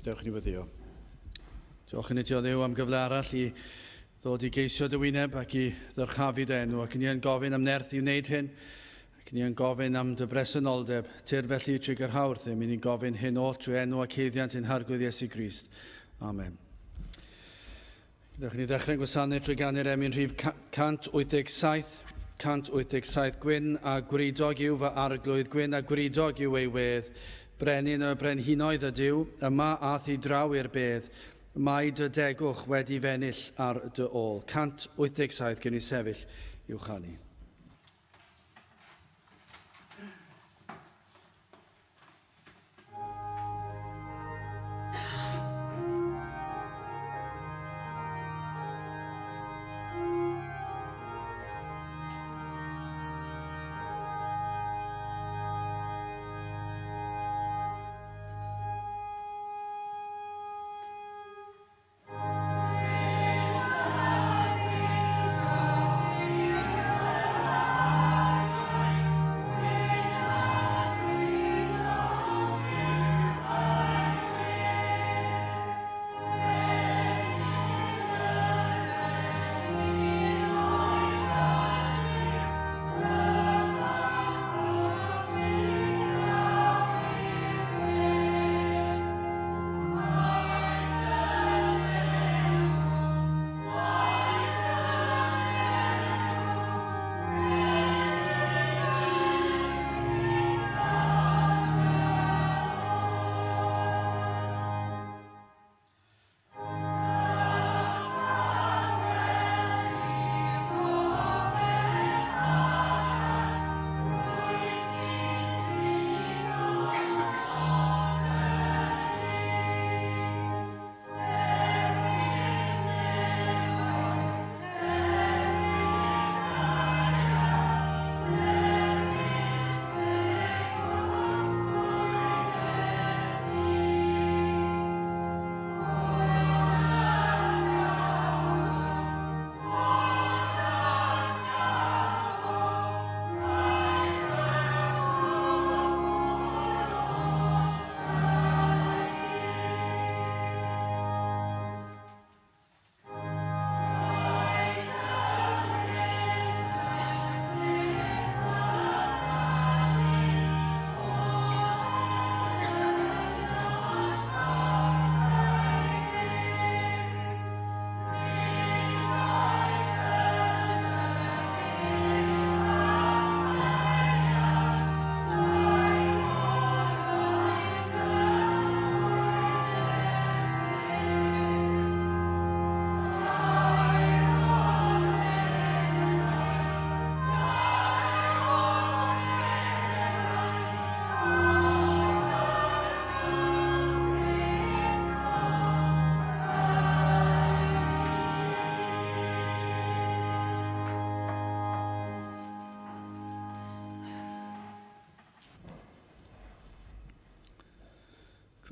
Gadewch i ni weddio. Diolch i ni ti o Dduw am gyfle arall i ddod i geisio dy wyneb ac i ddyrchafu dy enw, ac ni yn gofyn am nerth i wneud hyn, ac ni yn gofyn am dy bresenoldeb. Tyrd felly trwy gyrhaw wrthym, i ni'n gofyn hyn oll trwy enw ac haeddiant ein Harglwydd Iesu Grist. Amen. Gadewch i ni ddechrau'n gwasanaeth trwy ganu'r emyn rhif 187, 187, Gwyn a gwridog yw fy arglwydd, gwyn a gwridog yw ei wedd, Brenin y brenhinoedd ydyw, yma a'th i draw i'r bedd, mae dy degwch wedi fennill ar dy ôl. 187, gewn ni sefyll i'w chanu.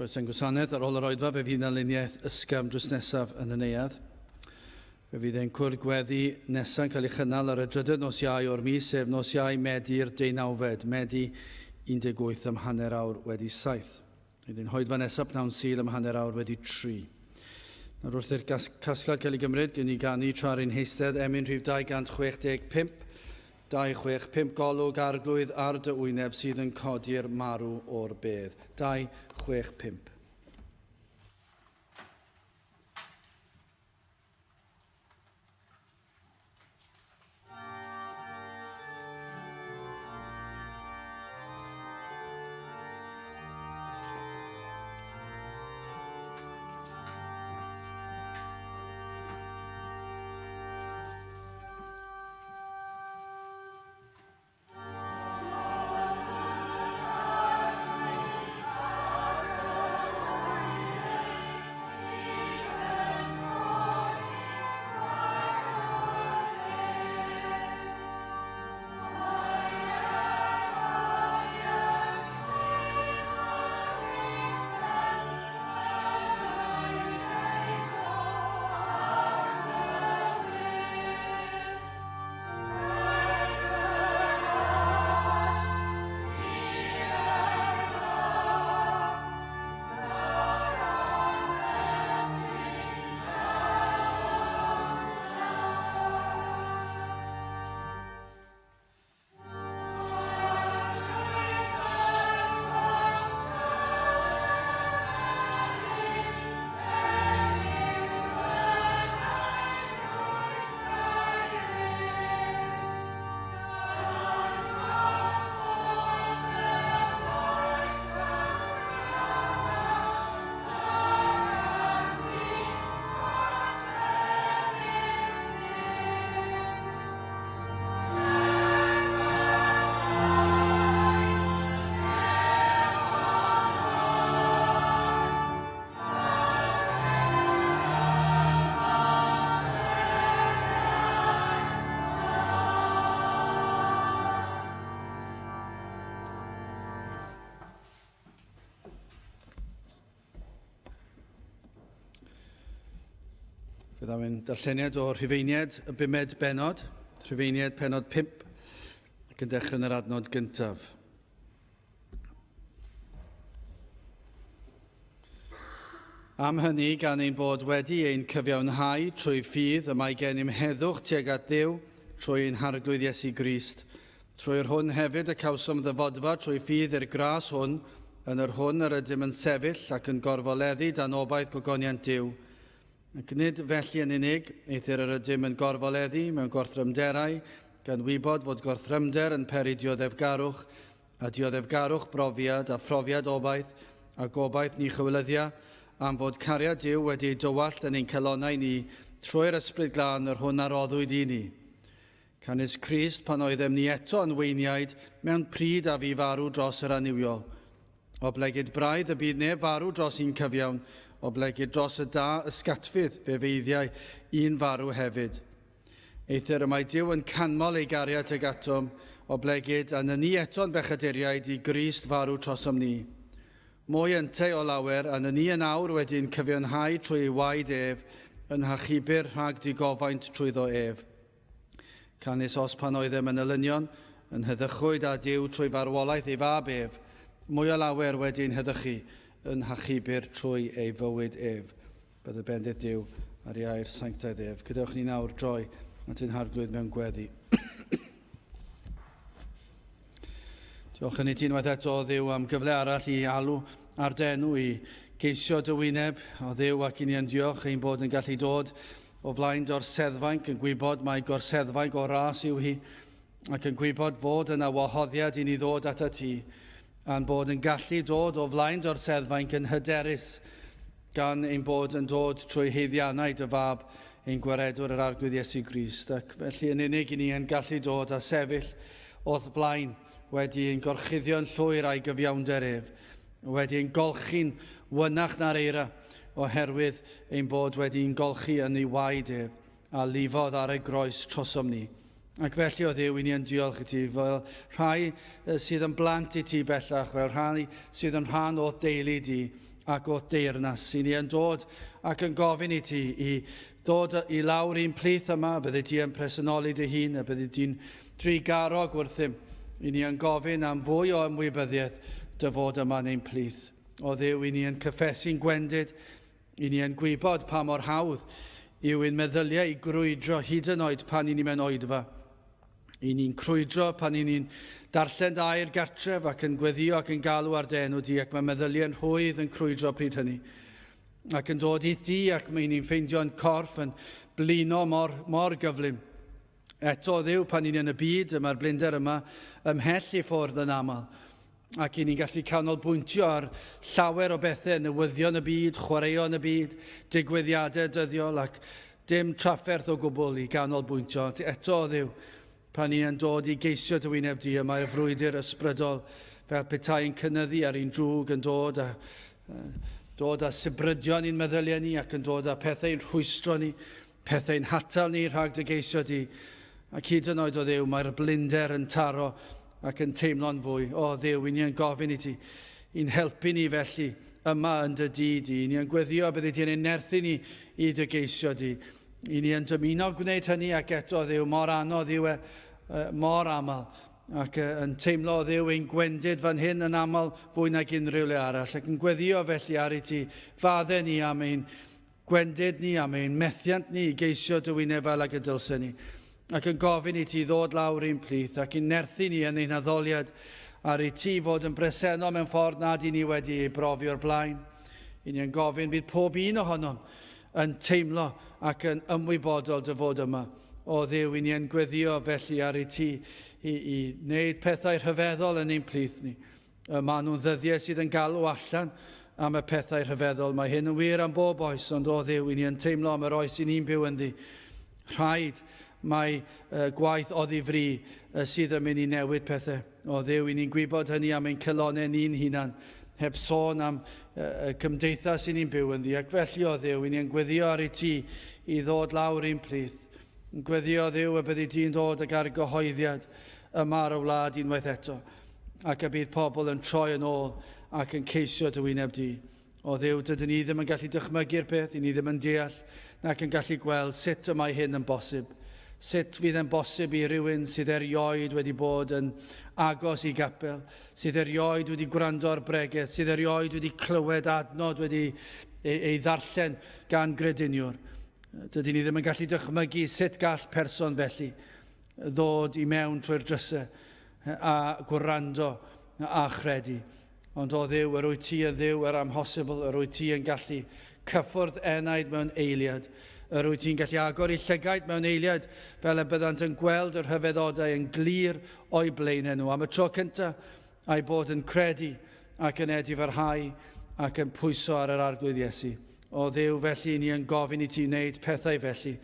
Croeso i'n gwasanaeth. Ar ôl yr oedfa, fe fydd yna luniaeth ysgafn drws nesaf yn y neuadd. Fe fydd ein cwrdd gweddi nesaf yn cael ei chynnal ar y drydydd nos Iau o'r mis, sef nos Iau Medi'r deunawfed, Medi 18 am hanner awr wedi saith. Fydd ein hoedfa nesaf pnawn Sul am hanner awr wedi tri. Nawr wrth i'r casgliad cael ei gymryd, gwn ni ganu tra ar ein heistedd emyn rhif 265, 265 Golwg Arglwydd ar dy wyneb sydd yn codi'r marw o'r bedd. 265. Fe ddaw ein darlleniad o Rhufeiniaid y bumed bennod, Rhufeiniaid pennod 5, ac yn dechrau yn yr adnod gyntaf. Am hynny, gan ein bod wedi ein cyfiawnhau trwy ffydd, y mae gennym heddwch tuag at Dduw trwy ein Harglwydd Iesu Grist, trwy'r hwn hefyd y cawsom ddyfodfa trwy ffydd i'r gras hwn, yn yr hwn yr ydym yn sefyll ac yn gorfoleddu dan obaith gogoniant Duw. Ac nid felly yn unig, eithr yr ydym yn gorfoleddu mewn gorthrymderau, gan wybod fod gorthrymder yn peri dioddefgarwch, a dioddefgarwch brofiad, a phrofiad obaith, a gobaith ni chywilyddia, am fod cariad Duw wedi ei dywallt yn ein calonnau ni trwy'r Ysbryd Glân yr hwn a roddwyd i ni. Canys Crist, pan oeddem ni eto yn weiniaid, mewn pryd a fu farw dros yr annuwiol. Oblegid braidd y bydd neb farw dros un cyfiawn, oblegid dros y da ysgatfydd fe feiddiai un farw hefyd. Eithr y mae Duw yn canmol ei gariad tuag atom, oblegid a nyni eto'n bechaduriaid i Grist farw trosom ni. Mwy yntau o lawer, a nyni yn awr wedi'n cyfiawnhau trwy ei waed ef, yn hachubir rhag digofaint trwyddo ef. Canys os pan oeddem yn elynion, yn heddychwyd â Duw trwy farwolaeth ei fab ef, mwy o lawer wedi ein heddychu yn hachubir trwy ei fywyd ef. Bydd y bendith Duw ar ei air sanctaidd ef. Gadewch ni nawr droi at ein harglwydd mewn gweddi. Diolch yn i ti unwaith eto, o Dduw, am gyfle arall i alw ar dy enw, i geisio dy wyneb, o Dduw, ac i ni yn diolch ein bod yn gallu dod o flaen dorseddfainc, yn gwybod mai gorseddfainc o ras yw hi, ac yn gwybod fod yna wahoddiad i ni ddod atat ti, a'n bod yn gallu dod o flaen dorseddfainc yn hyderus, gan ein bod yn dod trwy haeddiannau dy fab, ein gwaredwr yr Arglwydd Iesu Grist, ac felly yn unig i ni yn gallu dod a sefyll o'th flaen, wedi ein gorchuddio'n llwyr a'i gyfiawnder ef, wedi ein golchi'n wynach na'r eira, oherwydd ein bod wedi'n golchi yn ei waed ef, a lifodd ar ei groes trosom ni. Ac felly, o Dduw, i ni yn diolch i ti fel rhai sydd yn blant i ti bellach, fel rhai sydd yn rhan o'th deulu di ac o'th deyrnas. I ni yn dod ac yn gofyn i ti i ddod i lawr i'n plith yma, byddi ti yn presenoli dy hun, a byddi ti'n drugarog wrthym. I ni yn gofyn am fwy o ymwybyddiaeth dy fod yma yn ein plith. O Dduw, i ni yn cyffesu'n gwendid, I ni yn gwybod pa mor hawdd yw ein meddyliau i grwydro hyd yn oed pan i ni mewn oedfa. I ni'n crwydro pan i ni'n darllen dy air gartref ac yn gweddio ac yn galw ar dy enw di ac mae meddyliau'n rhwydd yn crwydro pryd hynny. Ac yn dod i di ac mae ni'n ffeindio'n corff yn blino mor, mor gyflym. Eto, Dduw, pan ni'n yn y byd, y mae'r blinder yma ymhell i ffwrdd yn aml. Ac i ni'n gallu canolbwyntio ar llawer o bethau, newyddion y byd, chwaraeon y byd, digwyddiadau dyddiol, ac dim trafferth o gwbl i ganolbwyntio. Eto, Dduw, pan ni'n yn dod i geisio dy wyneb di, y mae'r frwydr ysbrydol fel petai yn cynyddu ar un drwg yn dod a dod â sibrydion i'n meddyliau ni ac yn dod â pethau i'n rhwystro ni. Pethau'n hatal ni rhag dy geisio di, ac hyd yn oed o Dduw, mae'r blinder yn taro ac yn teimlo'n fwy. O Dduw, i ni yn gofyn i ti, i'n helpu ni felly yma yn dy dŷ di. I ni yn gweddio byddi di yn ein nerthu ni i dy geisio di. I ni yn dymuno gwneud hynny ac eto, Dduw, mor anodd yw e, mor aml, ac yn teimlo, o Dduw, ein gwendid fan hyn yn aml fwy nag unrhyw le arall, ac yn gweddio felly ar i ti fadde ni am ein gwendid ni am ein methiant ni i geisio dy wyneb fel ag y dylsen ni, ac yn gofyn i ti ddod lawr i'n plith ac i'n nerthu ni yn ein haddoliad, ar i ti fod yn bresennol mewn ffordd nad i ni wedi ei brofi o'r blaen. I ni yn gofyn bydd pob un ohonom yn teimlo ac yn ymwybodol dy fod yma. O Dduw, i ni yn gweddio felly ar i ti i, i wneud pethau rhyfeddol yn ein plith ni. Y maen nhw'n ddyddiau sydd yn galw allan am y pethau rhyfeddol. Mae hyn yn wir am bob oes, ond o Dduw, i ni yn teimlo am yr oes i ni'n byw ynddi. Rhaid mae gwaith oddi fri sydd yn mynd i newid pethau. O Dduw, i ni'n gwybod hynny am ein calonnau ni'n hunan, heb sôn am y cymdeithas i ni'n byw ynddi. Ac felly, o Dduw, i ni'n gweddio ar i ti i ddod lawr i'n plith. Yn gweddio, Dduw, y byddi di'n dod ag argyhoeddiad yma ar y wlad unwaith eto. ac y bydd pobl yn troi yn ôl ac yn ceisio dy wyneb di. O Dduw, dydyn ni ddim yn gallu dychmygu'r peth, i ni ddim yn deall nac yn gallu gweld sut y mae hyn yn bosib. Sut fydd e'n bosib i rywun sydd erioed wedi bod yn agos i gapel, sydd erioed wedi gwrando ar bregeth, sydd erioed wedi clywed adnod wedi ei, ei ddarllen gan grediniwr. Dydyn ni ddim yn gallu dychmygu sut gall person felly ddod i mewn trwy'r drysau a gwrando a chredu. Ond o Dduw, yr wyt ti yn Dduw yr amhosibl, yr wyt ti yn gallu cyffwrdd enaid mewn eiliad, yr wyt ti'n gallu agor eu llygaid mewn eiliad fel y byddant yn gweld y rhyfeddodau yn glir o'u blaenau nhw am y tro cyntaf, a'u bod yn credu ac yn edifarhau ac yn pwyso ar yr Arglwydd Iesu. O Dduw, felly ni yn gofyn i ti wneud pethau felly.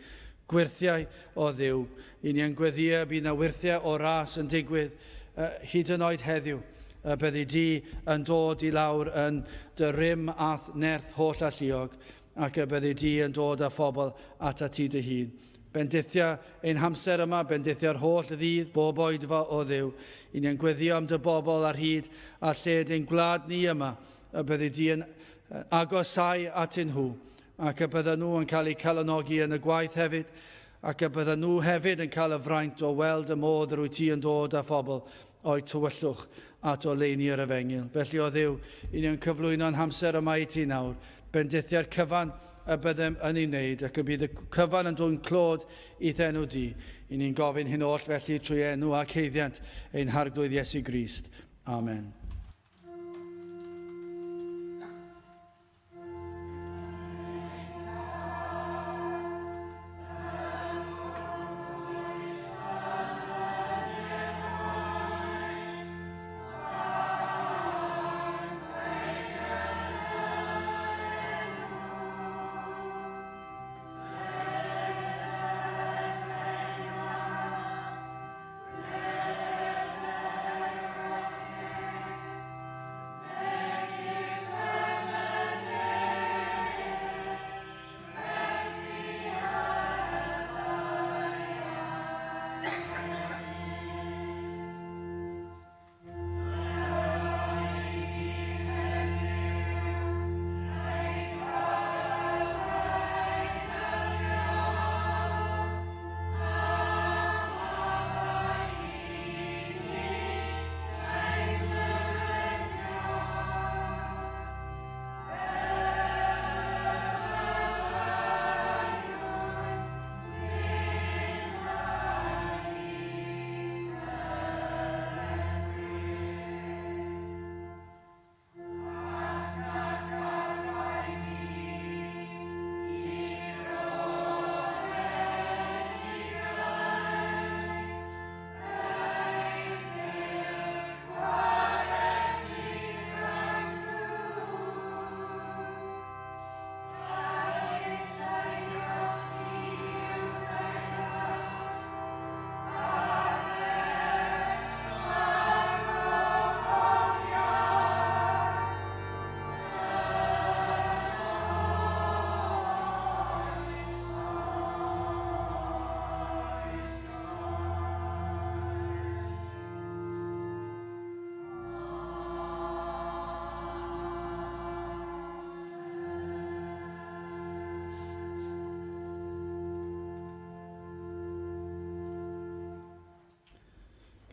Gwyrthiau, o Dduw, i ni yn gweddïo bydd na wyrthiau o ras yn digwydd, hyd yn oed heddiw, y byddi di yn dod i lawr yn dy rym a'th nerth holl alluog, ac y byddi di yn dod â phobl atat ti dy hun. Bendithia ein hamser yma, bendithia'r holl ddydd, bob oedfa, o Dduw. I ni yn gweddïo am dy bobl ar hyd a lled ein gwlad ni yma, y byddi di yn agosáu atyn nhw, ac y byddan nhw yn cael eu calonogi yn y gwaith hefyd, ac y byddan nhw hefyd yn cael y fraint o weld y modd yr wyt ti yn dod â phobl o'u tywyllwch at oleuni yr efengyl. Felly, o Dduw, i ni yn cyflwyno'n hamser yma i ti nawr, bendithia'r cyfan y byddem yn ei wneud, ac y bydd y cyfan yn dwyn clod i'th enw di. I ni'n gofyn hyn oll felly trwy enw ac haeddiant ein Harglwydd Iesu Grist. Amen.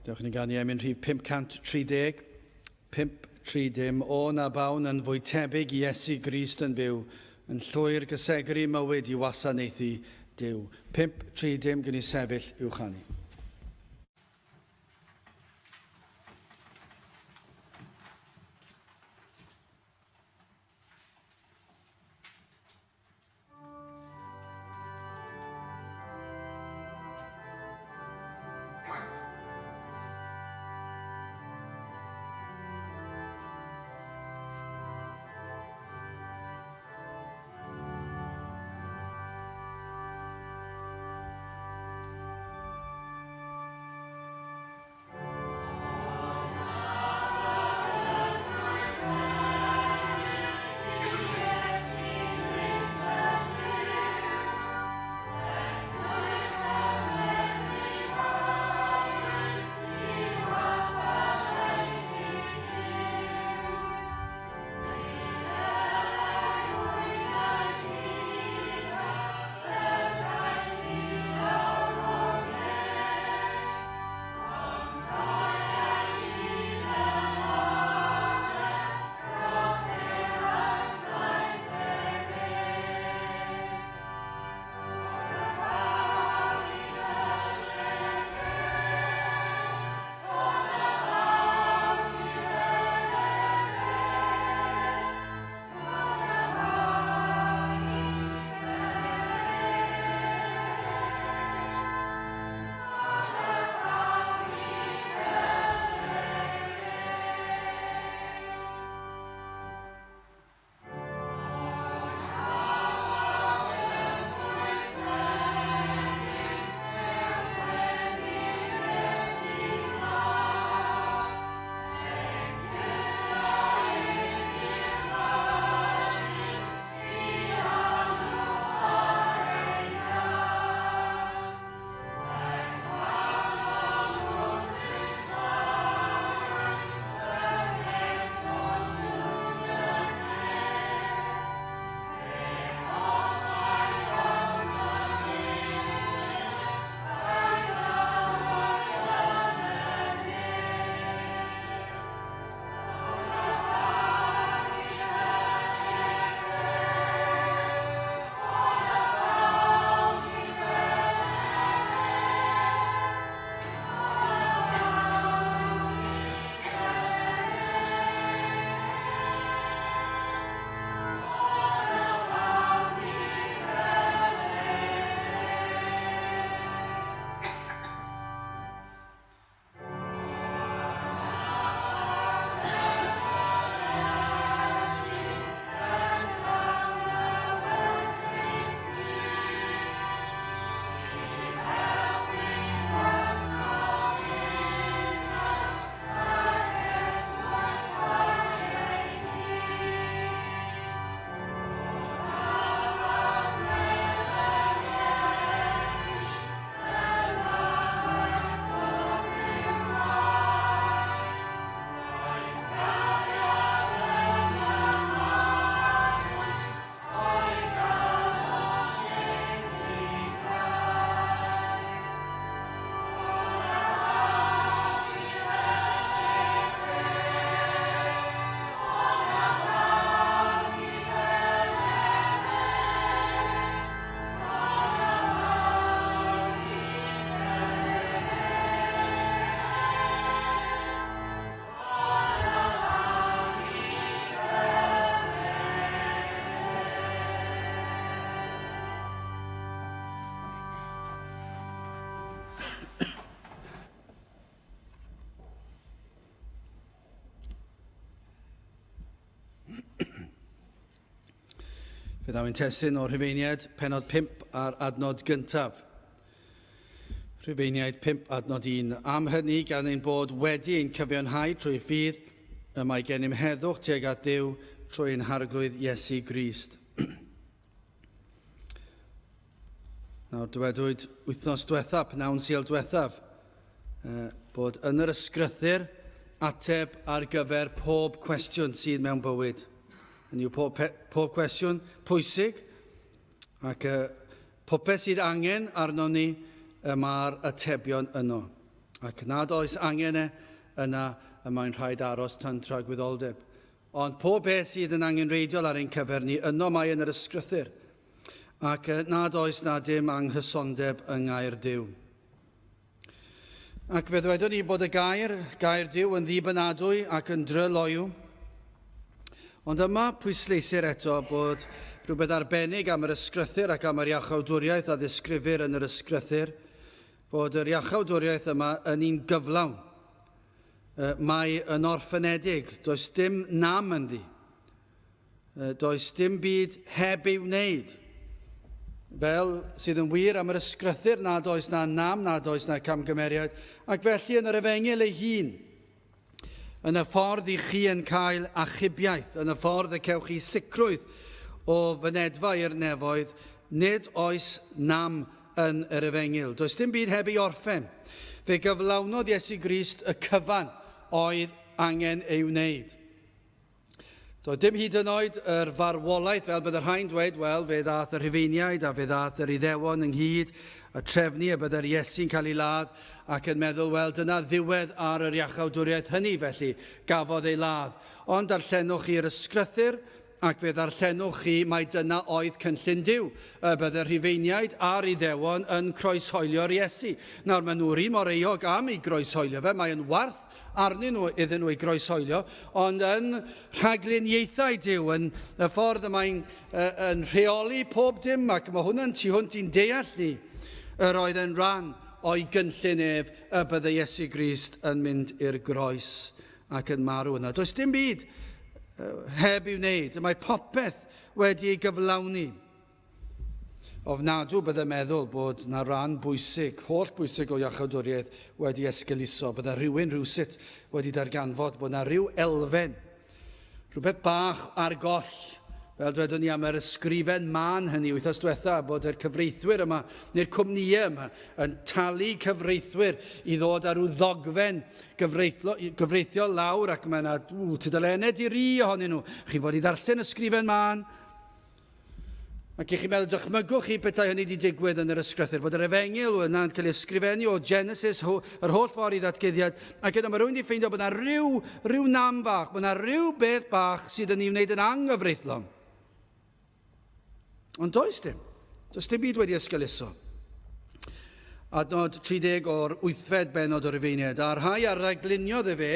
Dewch i ni ganu emyn rhif 530. 530 O na bawn yn fwy tebyg i Iesu Grist yn byw, yn llwyr gysegru mywyd i wasanaethu Duw. 530 gwn i sefyll i'w chanu. Fe ddaw ein testun o'r Rhufeiniaid, penod 5 a'r adnod gyntaf. Rhufeiniaid 5 adnod 1. Am hynny, gan ein bod wedi ein cyfiawnhau trwy ffydd, y mae gennym heddwch tuag at Dduw trwy ein Harglwydd Iesu Grist. Nawr, dywedwyd wythnos diwethaf, pnawn Sul diwethaf, bod yn yr ysgrythyr ateb ar gyfer pob cwestiwn sydd mewn bywyd. Hynny yw pob, pob cwestiwn pwysig ac popeth sydd angen arnon ni, y mae'r atebion yno. Ac nad oes angen e, yna y mae'n rhaid aros tan tragwyddoldeb. Ond pob peth sydd yn angenrheidiol ar ein cyfer ni, yno mae yn yr ysgrythyr, ac nad oes na dim anghysondeb yng ngair Duw. Ac fe ddwedwn ni bod y gair, gair Duw, yn ddibynadwy ac yn dryloyw. Ond yma pwysleisir eto bod rhywbeth arbennig am yr ysgrythyr ac am yr iachawdwriaeth a ddisgrifir yn yr ysgrythyr, fod yr iachawdwriaeth yma yn un gyflawn. Mae yn orffenedig, does dim nam ynddi. Does dim byd heb ei wneud. Fel sydd yn wir am yr ysgrythyr nad oes na nam, nad oes na camgymeriad, ac felly yn yr efengyl ei hun, yn y ffordd i chi yn cael achubiaeth, yn y ffordd y cewch chi sicrwydd o fynedfa i'r nefoedd, nid oes nam yn yr Efengyl. Does dim byd heb ei orffen. Fe gyflawnodd Iesu Grist y cyfan oedd angen ei wneud. Doedd dim hyd yn oed yr farwolaeth, fel bydd y rhai'n dweud, wel, fe ddaeth y Rhufeiniaid a fe ddaeth yr Iddewon ynghyd a trefnu y byddai'r Iesu'n cael ei ladd ac yn meddwl, wel, dyna ddiwedd ar yr iachawdwriaeth hynny, felly gafodd ei ladd. Ond darllenwch chi'r ysgrythyr Ac fe ddarllenwch chi mai dyna oedd cynllun Duw, y bydde'r Rhufeiniaid a'r Iddewon yn croeshoelio'r Iesu. Nawr, maen nhw'r un mor euog am ei groeshoelio fe, mae yn warth arnyn nhw iddyn nhw ei groeshoelio, ond yn rhagluniaethau Duw, yn y ffordd y mae'n yn rheoli pob dim, ac mae hwnna'n tu hwnt i'n deall ni, yr oedd yn rhan o'i gynllun ef y bydde Iesu Grist yn mynd i'r groes ac yn marw yna. Does dim byd heb i'w wneud. Mae popeth wedi ei gyflawni. Ofnadw bydde meddwl bod na ran bwysig, holl bwysig o iachawdwriaeth wedi esgeuluso. Bydde rhywun rhywsut wedi darganfod bod na rhyw elfen, rhywbeth bach ar goll, fel dwedwn ni am yr ysgrifen mân hynny wythnos diwetha, bod yr cyfreithwyr yma, neu'r cwmnïau yma, yn talu cyfreithwyr i ddod â rhyw ddogfen gyfreithiol lawr ac mae yna tudalennau di-ri ohonyn nhw. Chi'n fod i ddarllen ysgrifen mân. Ac i chi'n meddwl, dychmygwch chi petai hynny wedi digwydd yn yr ysgrythyr, bod yr efengyl yna'n cael ei ysgrifennu o Genesis, yr holl ffordd i ddatguddiad, ac yna mae rhywun wedi ffeindio bod yna rhyw, rhyw nam fach, bod yna rhyw beth bach sydd yn ei wneud yn anghyfreithlon. Ond does dim. Does dim byd wedi esgeuluso. Adnod 30 o'r wythfed bennod o'r Rufeiniaid. A'r rhai a ragluniodd efe,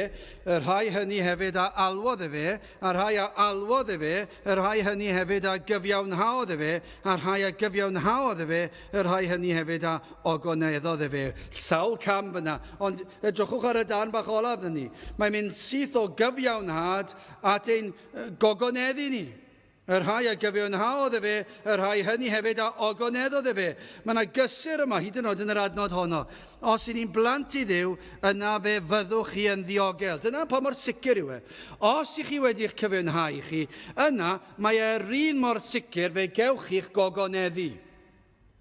y rhai hynny hefyd a alwodd efe, a'r rhai a alwodd efe, y rhai hynny hefyd a gyfiawnhaodd efe, a'r rhai a gyfiawnhaodd efe, y rhai hynny hefyd a ogoneddodd efe. Sawl cam fyna, ond edrychwch ar y darn bach olaf ni. Mae'n mynd syth o gyfiawnhad at ein gogoneddu ni. Y rhai a gyfiawnhaodd efe, y rhai hynny hefyd a ogoneddodd efe. Mae yna gysur yma, hyd yn oed yn yr adnod honno. Os y'n ni'n blant i Dduw, yna fe fyddwch chi yn ddiogel. Dyna pa mor sicr yw e. Os ych chi wedi'ch cyfiawnhau chi, yna mae e'r un mor sicr fe gewch chi'ch gogoneddu.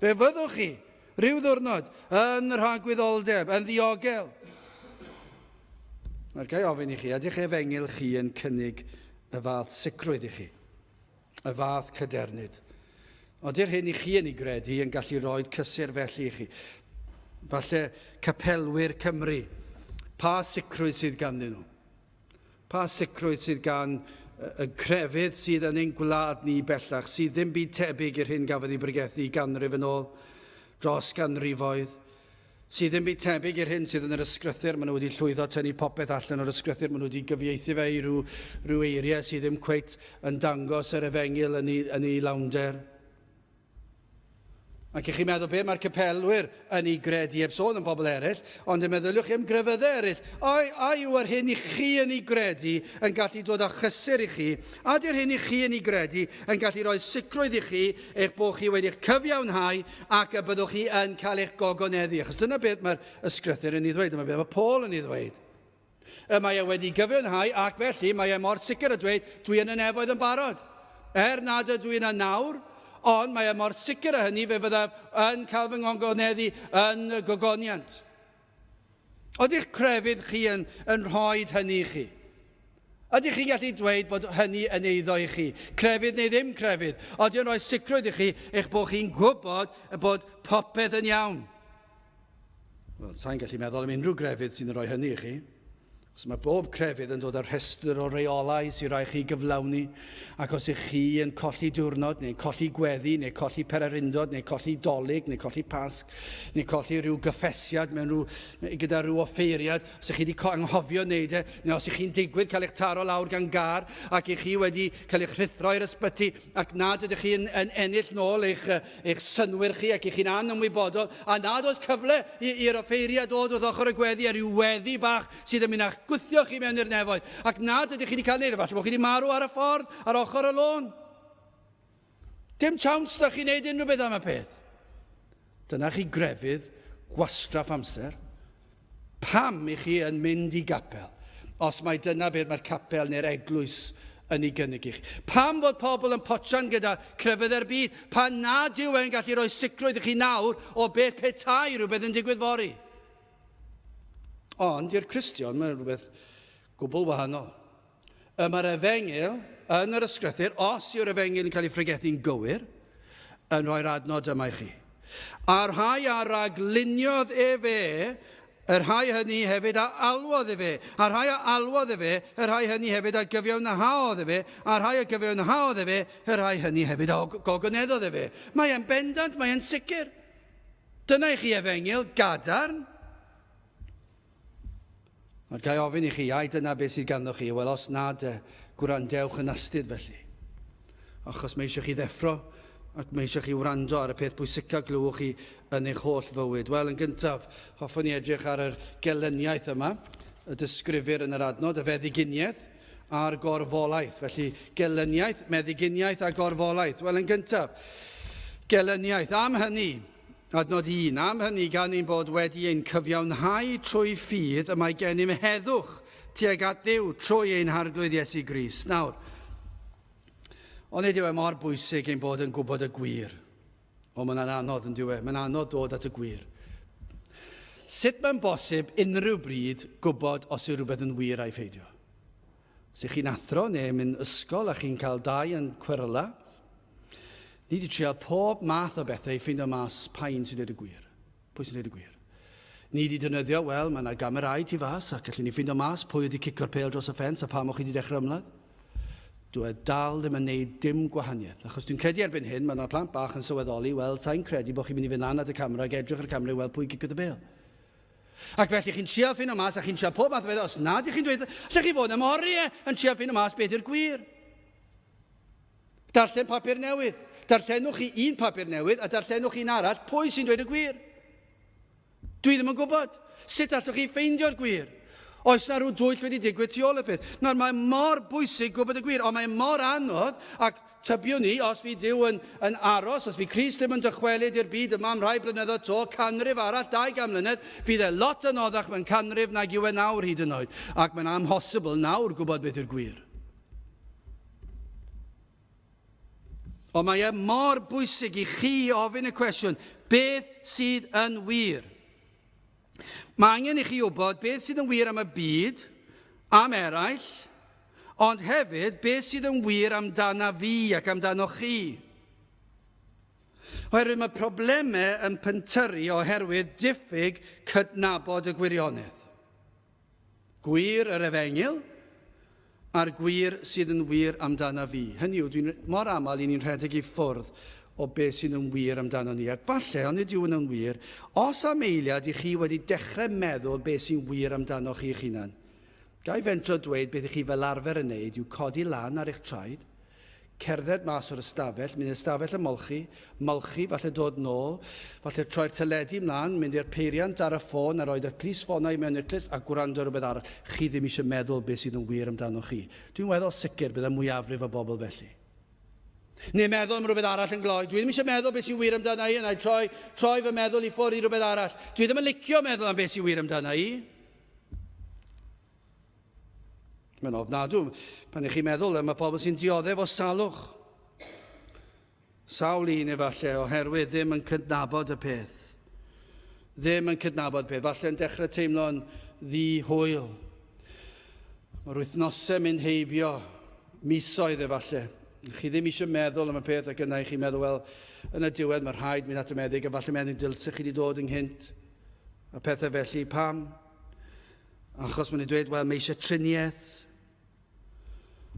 Fe fyddwch chi, rhyw ddwrnod, yn rhagwyddoldeb, yn ddiogel. Mae'r gai ofyn i chi, ydych efengyl chi yn cynnig y fath sicrwydd i chi, y fath cadernid? Ody'r hyn i chi yn ei gredu yn gallu rhoi cysur felly i chi? Falle capelwyr Cymru, pa sicrwydd sydd ganddyn nhw? Pa sicrwydd sydd gan y crefydd sydd yn ein gwlad ni bellach, sydd ddim byd tebyg i'r hyn gafodd ei bregethu ganrif yn ôl, dros ganrifoedd, sydd ddim byd tebyg i'r hyn sydd yn yr ysgrythyr, maen nhw wedi llwyddo tynnu popeth allan o'r ysgrythyr, maen nhw wedi gyfieithu fe i rhyw, rhyw eiriau sydd ddim cweit yn dangos yr efengyl yn ei, yn ei lawnder. Ac i chi'n meddwl be mae'r capelwyr yn ei gredu heb sôn am bobl eraill, ond y meddyliwch chi am grefyddau eraill. Ai, a yw yr hyn i chi yn ei gredu yn gallu dod â chysur i chi? A ydy'r hyn i chi yn ei gredu yn gallu rhoi sicrwydd i chi eich bod chi wedi'ch cyfiawnhau ac y byddwch chi yn cael eich gogoneddu? Achos dyna beth mae'r ysgrythur yn ei ddweud, dyma beth mae Paul yn ei ddweud. Y mae e wedi gyfiawnhau ac felly mae e mor sicr a dweud, dwi yn y nefoedd yn barod. Er nad ydw i yna nawr, ond mae e mor sicr â hynny fe fyddaf yn cael fy ngogoneddu yn y gogoniant. Ydych crefydd chi yn, yn rhoi hynny i chi? Ydych chi'n gallu dweud bod hynny yn eiddo i chi? Crefydd neu ddim crefydd? Ydy o'n rhoi sicrwydd i chi eich bod chi'n gwybod bod popeth yn iawn? Wel, sa'n gallu meddwl am unrhyw grefydd sy'n rhoi hynny i chi. Os mae bob crefydd yn dod â rhestr o reolau sy'n rhaid chi gyflawni, ac os ych chi yn colli diwrnod, neu colli gweddi, neu colli pererindod, neu colli dolyg, neu colli pasg, neu colli rhyw gyffesiad mewn rhyw, gyda rhyw offeiriad, os ych chi wedi anghofio wneud e, neu os ych chi'n digwydd cael eich taro lawr gan gar, ac ych chi wedi cael eich rhuthro i'r ysbyty, ac nad ydych chi'n yn ennill nôl eich, eich synnwyr chi ac i chi'n anymwybodol, a nad oes cyfle i'r offeiriad dod wrth ochr y gweddi a rhyw weddi bach sydd yn mynd â'ch gwthio chi mewn i'r nefoedd, ac nad ydych chi wedi cael neud, falle bod chi wedi marw ar y ffordd, ar ochr y lôn. Dim chawns da chi wneud unrhyw beth am y peth. Dyna chi grefydd gwastraff amser. Pam i chi yn mynd i gapel, os mai dyna beth mae'r capel neu'r eglwys yn ei gynnig i chi? Pam fod pobl yn potsian gyda crefyddau'r byd, pan nad yw e'n gallu rhoi sicrwydd i chi nawr o beth petai rhywbeth yn digwydd fory? Ond i'r Cristion, mae'n rhywbeth gwbl wahanol. Y mae'r efengyl yn yr ysgrythur, os yw'r efengyl yn cael ei phregethu'n gywir, yn rhoi'r adnod yma i chi. A'r rhai a ragluniodd efe, y rhai hynny hefyd a alwodd efe, a'r rhai a alwodd efe, y rhai hynny hefyd a gyfiawnhaodd efe, a'r rhai a gyfiawnhaodd efe, y rhai hynny hefyd a gogoneddodd efe. Mae e'n bendant, mae e'n sicr. Dyna i chi efengyl gadarn. Ond ga i ofyn i chi, ai dyna beth sydd ganddo chi? Wel, os nad, gwrandewch yn astud felly. Achos mae eisiau chi ddeffro ac mae eisiau chi wrando ar y peth pwysica glywch chi yn eich holl fywyd. Wel, yn gyntaf, hoffwn i edrych ar yr gelyniaeth yma, y disgrifir yn yr adnod, y feddyginiaeth a'r gorfolaeth. Felly, gelyniaeth, meddyginiaeth a gorfolaeth. Wel, yn gyntaf, gelyniaeth. Am hynny, Adnod 1. Am hynny, gan ein bod wedi ein cyfiawnhau trwy ffydd, y mae gennym heddwch tuag at Dduw trwy ein Harglwydd Iesu Grist. Nawr, onid yw e mor bwysig ein bod yn gwybod y gwir? O, mae'n anodd yn dyw e? Mae'n anodd dod at y gwir. Sut mae'n bosib unrhyw bryd gwybod os yw rhywbeth yn wir a'i pheidio? Os ych chi'n athro neu mynd ysgol a chi'n cael dau yn cweryla, Ni wedi trial pob math o bethau i ffeindio mas pa un sy'n dweud y gwir. Pwy sy'n dweud y gwir? Ni wedi defnyddio, wel, mae yna gamerâu tu fas ac allwn ni ffeindio mas pwy wedi cicio'r pêl dros y ffens a pam o'ch chi wedi dechrau ymladd. Dwi e dal ddim yn neud dim gwahaniaeth, achos dwi'n credu erbyn hyn mae yna plant bach yn sylweddoli, wel, sa'n credu bod chi'n mynd i fynd lan at y camera ac edrych ar y camera i weld pwy giciodd y bêl. Ac felly chi'n trial ffeindio mas a chi'n trial pob math o bethau, os nad ych chi'n dweud, allech chi fod am oriau yn trial ffeindio mas beth yw'r gwir. Darllen papur newydd. Darllenwch chi un papur newydd a darllenwch un arall, pwy sy'n dweud y gwir? Dwi ddim yn gwybod. Sut allwch chi ffeindio'r gwir? Oes na rhyw dwyll wedi digwydd tu ôl y peth? Nawr, mae mor bwysig gwybod y gwir, ond mae mor anodd, ac tybiwn ni, os fi Duw yn, yn aros, os fi Crist ddim yn dychwelyd i'r byd yma am rhai blynyddoedd to, canrif arall, 200 mlynedd, fydd e lot anoddach mewn canrif nag yw e nawr hyd yn oed. Ac mae'n amhosibl nawr gwybod beth yw'r gwir. Ond mae e mor bwysig i chi ofyn y cwestiwn, beth sydd yn wir? Mae angen i chi wybod beth sydd yn wir am y byd, am eraill, ond hefyd beth sydd yn wir amdana fi ac amdano chi. Oherwydd mae problemau yn pentyrru oherwydd diffyg cydnabod y gwirionedd. Gwir yr efengyl, a'r gwir sydd yn wir amdana fi. Hynny yw, dwi'n mor aml i ni'n rhedeg i ffwrdd o beth sydd yn wir amdano ni. Ac falle, ond nid yw yn wir, os am eiliad i chi wedi dechrau meddwl beth sy'n wir amdano chi eich hunan, ga i fentro dweud beth i chi fel arfer yn neud yw codi lan ar eich traed, Cerdded mas o'r ystafell, mynd i'r ystafell ymolchi, molchi, falle dod nôl, falle troi'r teledu mlaen, mynd i'r peiriant ar y ffôn a roed y clustffonau mewn i'r clust a gwrando ar rhywbeth arall. Chi ddim eisiau meddwl beth sydd yn wir amdano chi. Dwi'n weddol sicr bydd y mwyafrif o bobl felly. Neu meddwl am rhywbeth arall yn gloi. Dwi ddim eisiau meddwl beth sy'n wir amdana i, yna i troi, troi fy meddwl i ffwrdd i rhywbeth arall. Dwi ddim yn licio meddwl am beth sy'n wir amdana i. Mae'n ofnadw pan ych chi'n meddwl am y pobl sy'n dioddef o salwch. Sawl un efallai oherwydd ddim yn cydnabod y peth. Ddim yn cydnabod peth. Falle yn dechrau teimlo'n ddi-hwyl. Mae'r wythnosau mynd heibio, misoedd efallai. Chi ddim eisiau meddwl am y peth ac yna i chi'n meddwl, wel, yn y diwedd mae rhaid mynd at y meddyg a falle meddwl dylse chi wedi dod ynghynt. A pethau felly. Pam? Achos maen nhw'n dweud, wel, mae eisiau triniaeth.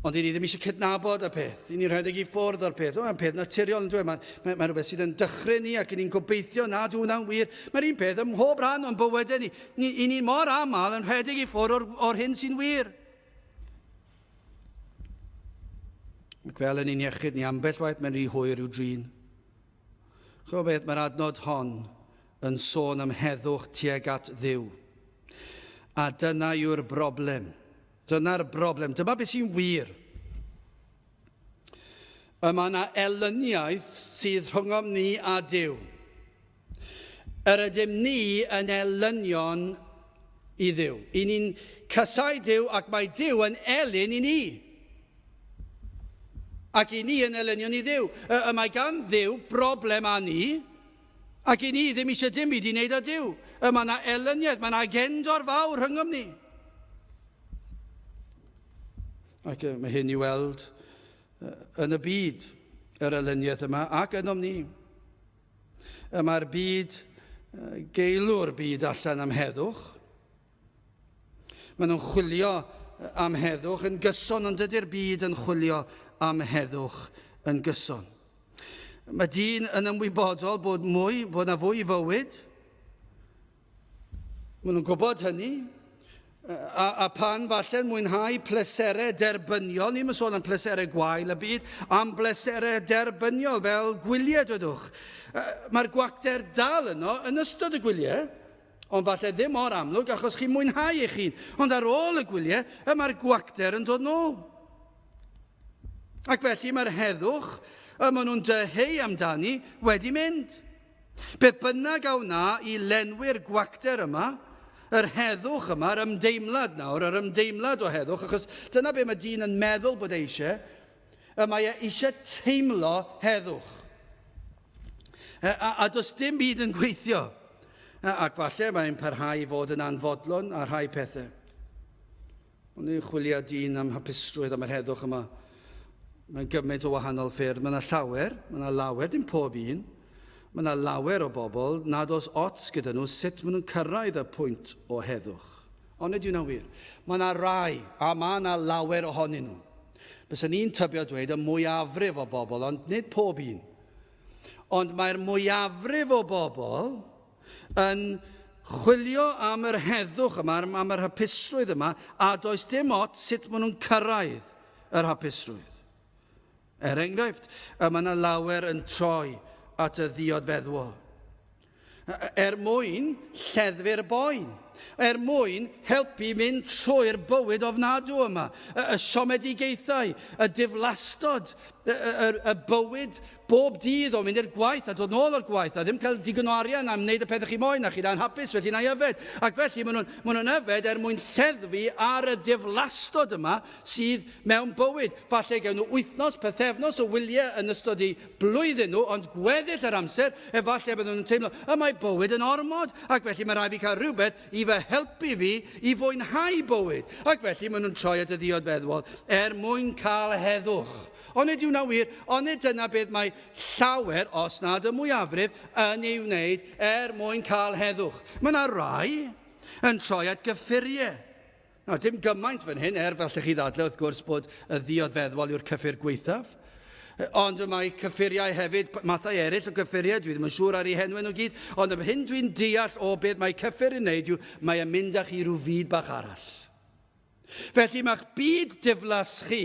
Ond i ni ddim eisiau cydnabod y peth. I ni'n rhedeg i ffwrdd o'r peth. Mae'n peth naturiol yn dweud. Mae'n mae, mae rhywbeth sydd yn dychryn ni ac i ni'n gobeithio nad yw hwnna'n wir. Mae'r un peth ym mhob rhan o'n bywydau ni. ni I ni mor aml yn rhedeg i ffwrdd o'r, or hyn sy'n wir. Ac fel yn ein iechyd ni ambell waith mae'n rhy hwyr i'w drin. Chymod beth, mae'r adnod hon yn sôn am heddwch tuag at Dduw. A dyna yw'r broblem. Dyna'r broblem. Dyma beth sy'n wir. Y mae yna elyniaeth sydd rhyngom ni a Duw. Yr ydym ni yn elynion i Dduw. I ni'n casau Duw ac mae Duw yn elyn i ni. Ac i ni yn elynion i Dduw. Y, y mae gan Dduw broblem â ni, ac i ni ddim eisiau dim byd i wneud â Duw. Y mae yna elyniaeth, mae yna agendor fawr rhyngom ni. Ac mae hyn i weld yn y byd, yr elyniaeth yma, ac ynom ni. Y mae'r byd, geilw'r byd allan am heddwch. Maen nhw'n chwilio am heddwch yn gyson, ond dydy'r byd yn chwilio am heddwch yn gyson. Mae dyn yn ymwybodol bod mwy, bod na fwy i fywyd. Maen nhw'n gwybod hynny. A, a pan falle'n mwynhau pleserau derbyniol, ni'n sôn am pleserau gwael y byd, am bleserau derbyniol fel gwyliau, dwedwch. Mae'r gwacter dal yno yn ystod y gwyliau, ond falle ddim mor amlwg achos chi'n mwynhau eich hun. Ond ar ôl y gwyliau, y mae'r gwacter yn dod nôl. Ac felly mae'r heddwch y maen nhw'n dyheu amdani wedi mynd. Be bynnag a wna i lenwi'r gwacter yma, yr heddwch yma, yr ymdeimlad nawr, yr ymdeimlad o heddwch, achos dyna be mae dyn yn meddwl bod e eisiau, y mae e eisiau teimlo heddwch. A, a, a does dim byd yn gweithio. A, ac falle mae'n parhau i fod yn anfodlon ar rhai pethau. Ond ni'n chwilio dyn am hapusrwydd am yr heddwch yma. Mae'n gymaint o wahanol ffyrdd. Mae yna llawer, mae yna lawer, dim pob un. Mae yna lawer o bobl nad oes ots gyda nhw sut maen nhw'n cyrraedd y pwynt o heddwch. Ond nid yw'n wir. Mae yna rai, a mae yna lawer ohonyn nhw. Bysen ni'n tybio dweud y mwyafrif o bobl, ond nid pob un. Ond mae'r mwyafrif o bobl yn chwilio am yr heddwch yma, am yr hapusrwydd yma, a does dim ots sut maen nhw'n cyrraedd yr hapusrwydd. Er enghraifft, y mae yna lawer yn troi at y ddiod feddwol. Er mwyn lleddfu'r boen, er mwyn helpu mynd trwy'r bywyd ofnadw yma, y, y siomedigaethau, y diflastod, y, y, y bywyd Bob dydd o mynd i'r gwaith a dod nôl o'r gwaith a ddim cael digon o arian am wneud y pethau chi moyn a chi'n anhapus felly na i yfed. Ac felly maen nhw'n maen nhw'n yfed er mwyn lleddfu ar y diflastod yma sydd mewn bywyd. Falle gewn nhw wythnos, pythefnos o wyliau yn ystod eu blwyddyn nhw, ond gweddill yr amser efallai bydden nhw'n teimlo y mae bywyd yn ormod ac felly mae rhaid fi cael rhywbeth i fy helpu fi i fwynhau bywyd. Ac felly maen nhw'n troi at y ddiod feddwol er mwyn cael heddwch. Onid yw hwnna'n wir? Onid dyna beth mae llawer, os nad y mwyafrif, yn ei wneud er mwyn cael heddwch? Mae yna rai yn troi at gyffuriau. Nawr, dim gymaint fan hyn, er falle chi ddadle wrth gwrs bod y ddiod feddwol yw'r cyffur gwaethaf. Ond mae cyffuriau hefyd, mathau eraill o gyffuriau, dwi ddim yn siŵr ar eu henwau nhw gyd, ond yr hyn dwi'n deall o beth mae cyffur yn wneud yw mae e'n mynd â chi i ryw fyd bach arall. Felly mae'ch byd diflas chi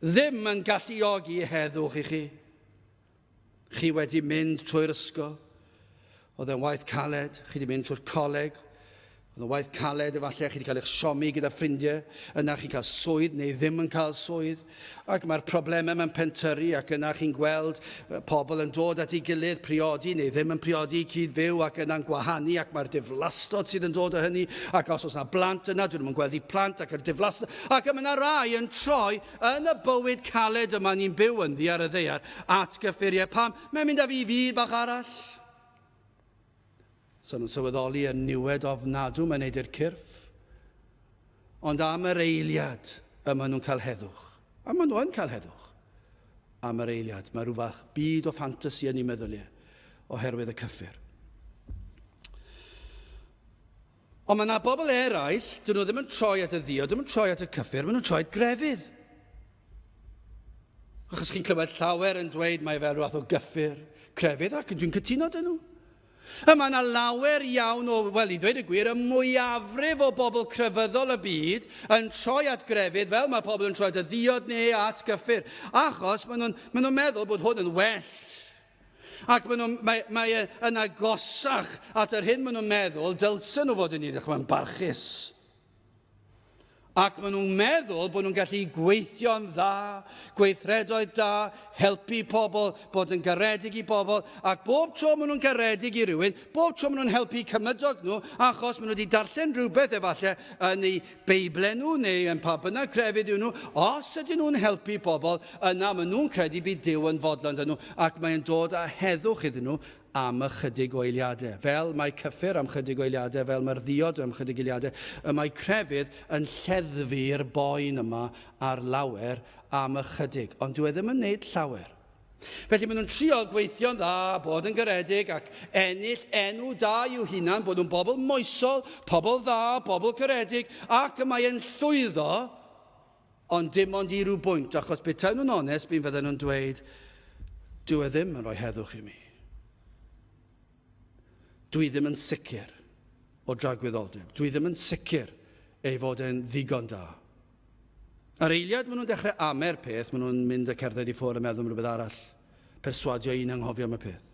ddim yn galluogi heddwch i chi. Chi wedi mynd trwy'r ysgol, oedd e'n waith caled, chi wedi mynd trwy'r coleg, oedd e'n waith caled efallai, chi wedi cael eich siomi gyda ffrindiau, yna chi'n cael swydd neu ddim yn cael swydd, ac mae'r problemau mewn pentyrru ac yna chi'n gweld pobl yn dod at ei gilydd, priodi neu ddim yn priodi, cyd-fyw ac yna'n gwahanu ac mae'r diflastod sydd yn dod o hynny ac os oes yna blant yna, dyn nhw'n gweld eu plant ac yr diflastod ac mae yna rai yn troi yn y bywyd caled yma ni'n byw ynddi ar y ddaear at gyffuriau. Pam? Mae'n mynd â fi i fyd bach arall. So nhw'n sylweddoli y niwed ofnadw mae'n neud i'r cyrff. Ond am yr eiliad y maen nhw'n cael heddwch. A maen nhw yn cael heddwch. Am yr eiliad. Mae rhyw fath byd o ffantasi yn eu meddyliau oherwydd y cyffur. Ond mae yna bobl eraill, dyn nhw ddim yn troi at y ddiod, ddim yn troi at y cyffur, maen nhw'n troi at grefydd. Achos chi'n clywed llawer yn dweud mae fel rhywbeth o gyffur crefydd, ac dwi'n cytuno dyn nhw. A mae yna lawer iawn o, wel i ddweud y gwir, y mwyafrif o bobl crefyddol y byd yn troi at grefydd fel mae pobl yn troi at y ddiod neu at gyffur. Achos maen nhw'n maen nhw meddwl bod hwn yn well. Ac maen nhw, mae, mae e yn agosach at yr hyn maen nhw'n meddwl dylsen nhw fod yn ei mae'n barchus. Ac maen nhw'n meddwl bod nhw'n gallu gweithio'n dda, gweithredoedd da, helpu pobl, bod yn garedig i bobl, ac bob tro maen nhw'n garedig i rywun, bob tro maen nhw'n helpu cymydog nhw, achos maen nhw wedi darllen rhywbeth efallai yn eu Beiblau nhw neu yn pa bynnag crefydd yw nhw, os ydyn nhw'n helpu pobl, yna maen nhw'n credu bydd Duw yn fodlon 'da nhw, ac mae'n dod â heddwch iddyn nhw, am ychydig o eiliadau. Fel mae cyffur am chydig o eiliadau, fel mae'r ddiod am chydig eiliadau, y mae crefydd yn lleddfu'r boen yma ar lawer am ychydig. Ond dyw e ddim yn wneud llawer. Felly maen nhw'n trio gweithio'n dda, bod yn garedig ac ennill enw da i'w hunan, bod nhw'n bobl moesol, pobl dda, bobl caredig, ac y mae e'n llwyddo, Ond dim ond i ryw bwynt, achos petai nhw'n onest, mi fydden nhw'n dweud, dyw e ddim yn rhoi heddwch i mi. Dwi ddim yn sicr o dragwyddoldeb. Dwi ddim yn sicr ei fod e'n ddigon da. Ar eiliad maen nhw'n dechrau ame'r peth, maen nhw'n mynd a cerdded i ffwrdd a meddwl am rhywbeth arall. Perswadio un anghofio am y peth.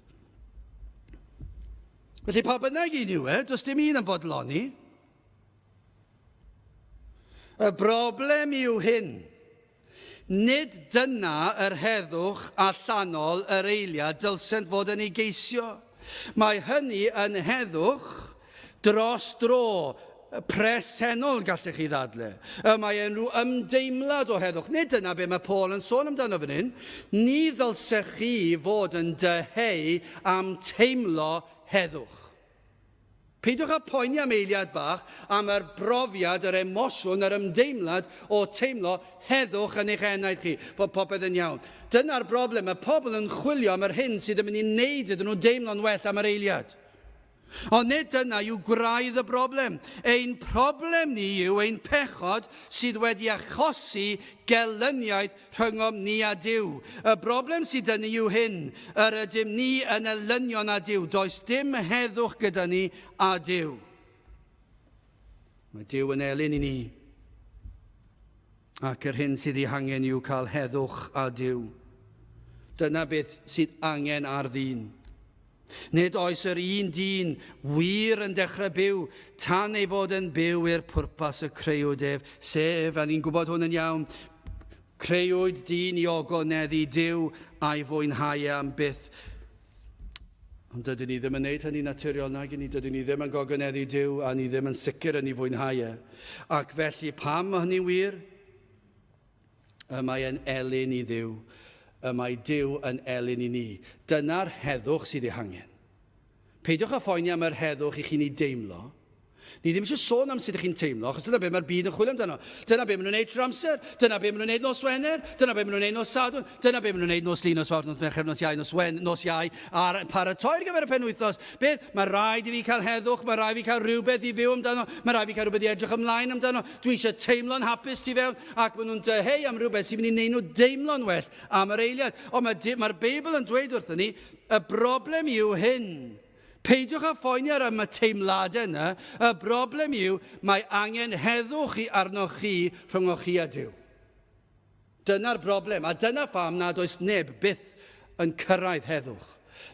Felly pa bynnag un yw e, does dim un yn bodloni. Y broblem yw hyn. Nid dyna yr heddwch allanol yr eiliad dylsent fod yn ei geisio. Mae hynny yn heddwch dros dro, presennol gallech chi ddadle. Y mae e'n rhyw ymdeimlad o heddwch. Nid dyna be mae Paul yn sôn amdano fan hyn. Ni ddylsech chi fod yn dyheu am teimlo heddwch. Peidiwch â phoeni am eiliad bach am yr brofiad, yr emosiwn, yr ymdeimlad o teimlo heddwch yn eich enaid chi, fod popeth yn iawn. Dyna'r broblem, mae pobl yn chwilio am yr hyn sydd yn mynd i wneud iddyn nhw deimlo'n well am yr eiliad. Ond nid dyna yw gwraidd y broblem. Ein problem ni yw ein pechod sydd wedi achosi gelyniaeth rhyngom ni a Duw. Y broblem sydd 'da ni yw hyn, yr ydym ni yn elynion â Duw, does dim heddwch gyda ni a Duw. Mae Duw yn elyn i ni, ac yr hyn sydd ei hangen yw cael heddwch â Duw. Dyna beth sydd angen ar ddyn. Nid oes yr un dyn wir yn dechrau byw tan ei fod yn byw i'r pwrpas y creuwyd ef, sef, a ni'n gwybod hwn yn iawn, creuwyd dyn i ogoneddu Duw a'i fwynhau e am byth. Ond dydyn ni ddim yn neud hynny naturiol nag ni, dydyn ni ddim yn gogoneddu Duw a ni ddim yn sicr yn ei fwynhau e. Ac felly pam mae hynny'n wir? Y mae e'n elyn i Dduw. Y mae Duw yn elyn i ni. Dyna'r heddwch sydd ei hangen. Peidiwch â phoeni am yr heddwch i chi'n ei deimlo. Ni ddim eisiau sôn am sut ych chi'n teimlo, achos dyna be mae'r byd yn chwilio amdano. Dyna be maen nhw'n neud trwy'r amser. Dyna be maen nhw'n neud nos Wener. Dyna be maen nhw'n neud nos Sadwrn. Dyna be maen nhw'n neud nos Lun, nos Fawrth, nos Mercher, nos Iau, nos Wen, nos Iau, a'r paratoi ar gyfer y penwythnos. Beth? Mae rhaid i fi cael heddwch, mae rhaid i fi cael rhywbeth i fyw amdano, mae rhaid i fi cael rhywbeth i edrych ymlaen amdano. Dwi eisiau teimlo'n hapus tu fewn, ac maen nhw'n dyheu am rhywbeth sy'n mynd i wneud nhw deimlo'n well am yr eiliad. Ond mae'r mae Beibl yn dweud wrthyn ni, y broblem yw hyn. Peidiwch â phoeni ar y teimladau yna, y broblem yw mae angen heddwch i arnoch chi rhyngoch chi a Duw. Dyna'r broblem, a dyna pham nad oes neb byth yn cyrraedd heddwch.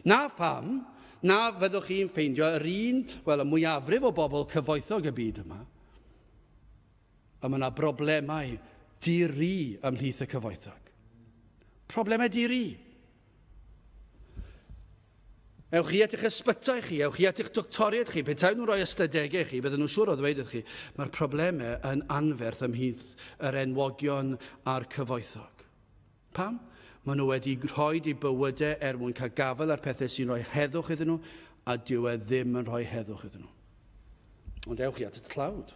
Na pham na fyddwch chi'n ffeindio yr un, wel, y mwyafrif o bobl cyfoethog y byd yma. A mae yna broblemau di-ri ymhlith y cyfoethog. Problemau di-ri. Ewch chi at eich ysbytai chi, ewch chi at eich doctoriaid chi, petai nhw'n rhoi ystadegau i chi, bydden nhw'n siŵr o ddweud wrth chi, mae'r problemau yn anferth ymhlith yr enwogion a'r cyfoethog. Pam? Maen nhw wedi rhoi eu bywydau er mwyn cael gafael ar pethau sy'n rhoi heddwch iddyn nhw, a dyw e ddim yn rhoi heddwch iddyn nhw. Ond ewch chi at y tlawd.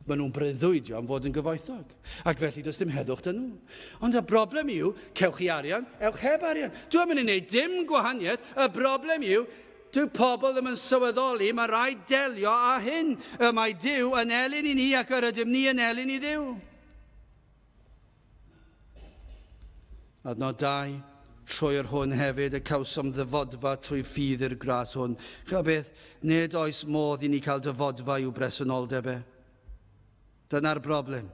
Maen nhw'n breuddwydio am fod yn gyfoethog, ac felly does dim heddwch dyn nhw. Ond y broblem yw, cewch chi arian, ewch heb arian. Dwi am yn ei wneud dim gwahaniaeth. Y broblem yw, dyw pobl ddim yn sylweddoli, mae rhaid delio â hyn. Y mae Duw yn elyn i ni ac yr ydym ni yn elyn i Dduw. Adnod 2, trwy yr hwn hefyd y cawsom ddyfodfa trwy ffydd i'r gras hwn. Chymod beth, nid oes modd i ni cael dyfodfa i'w bresenoldeb e. Dyna'r broblem.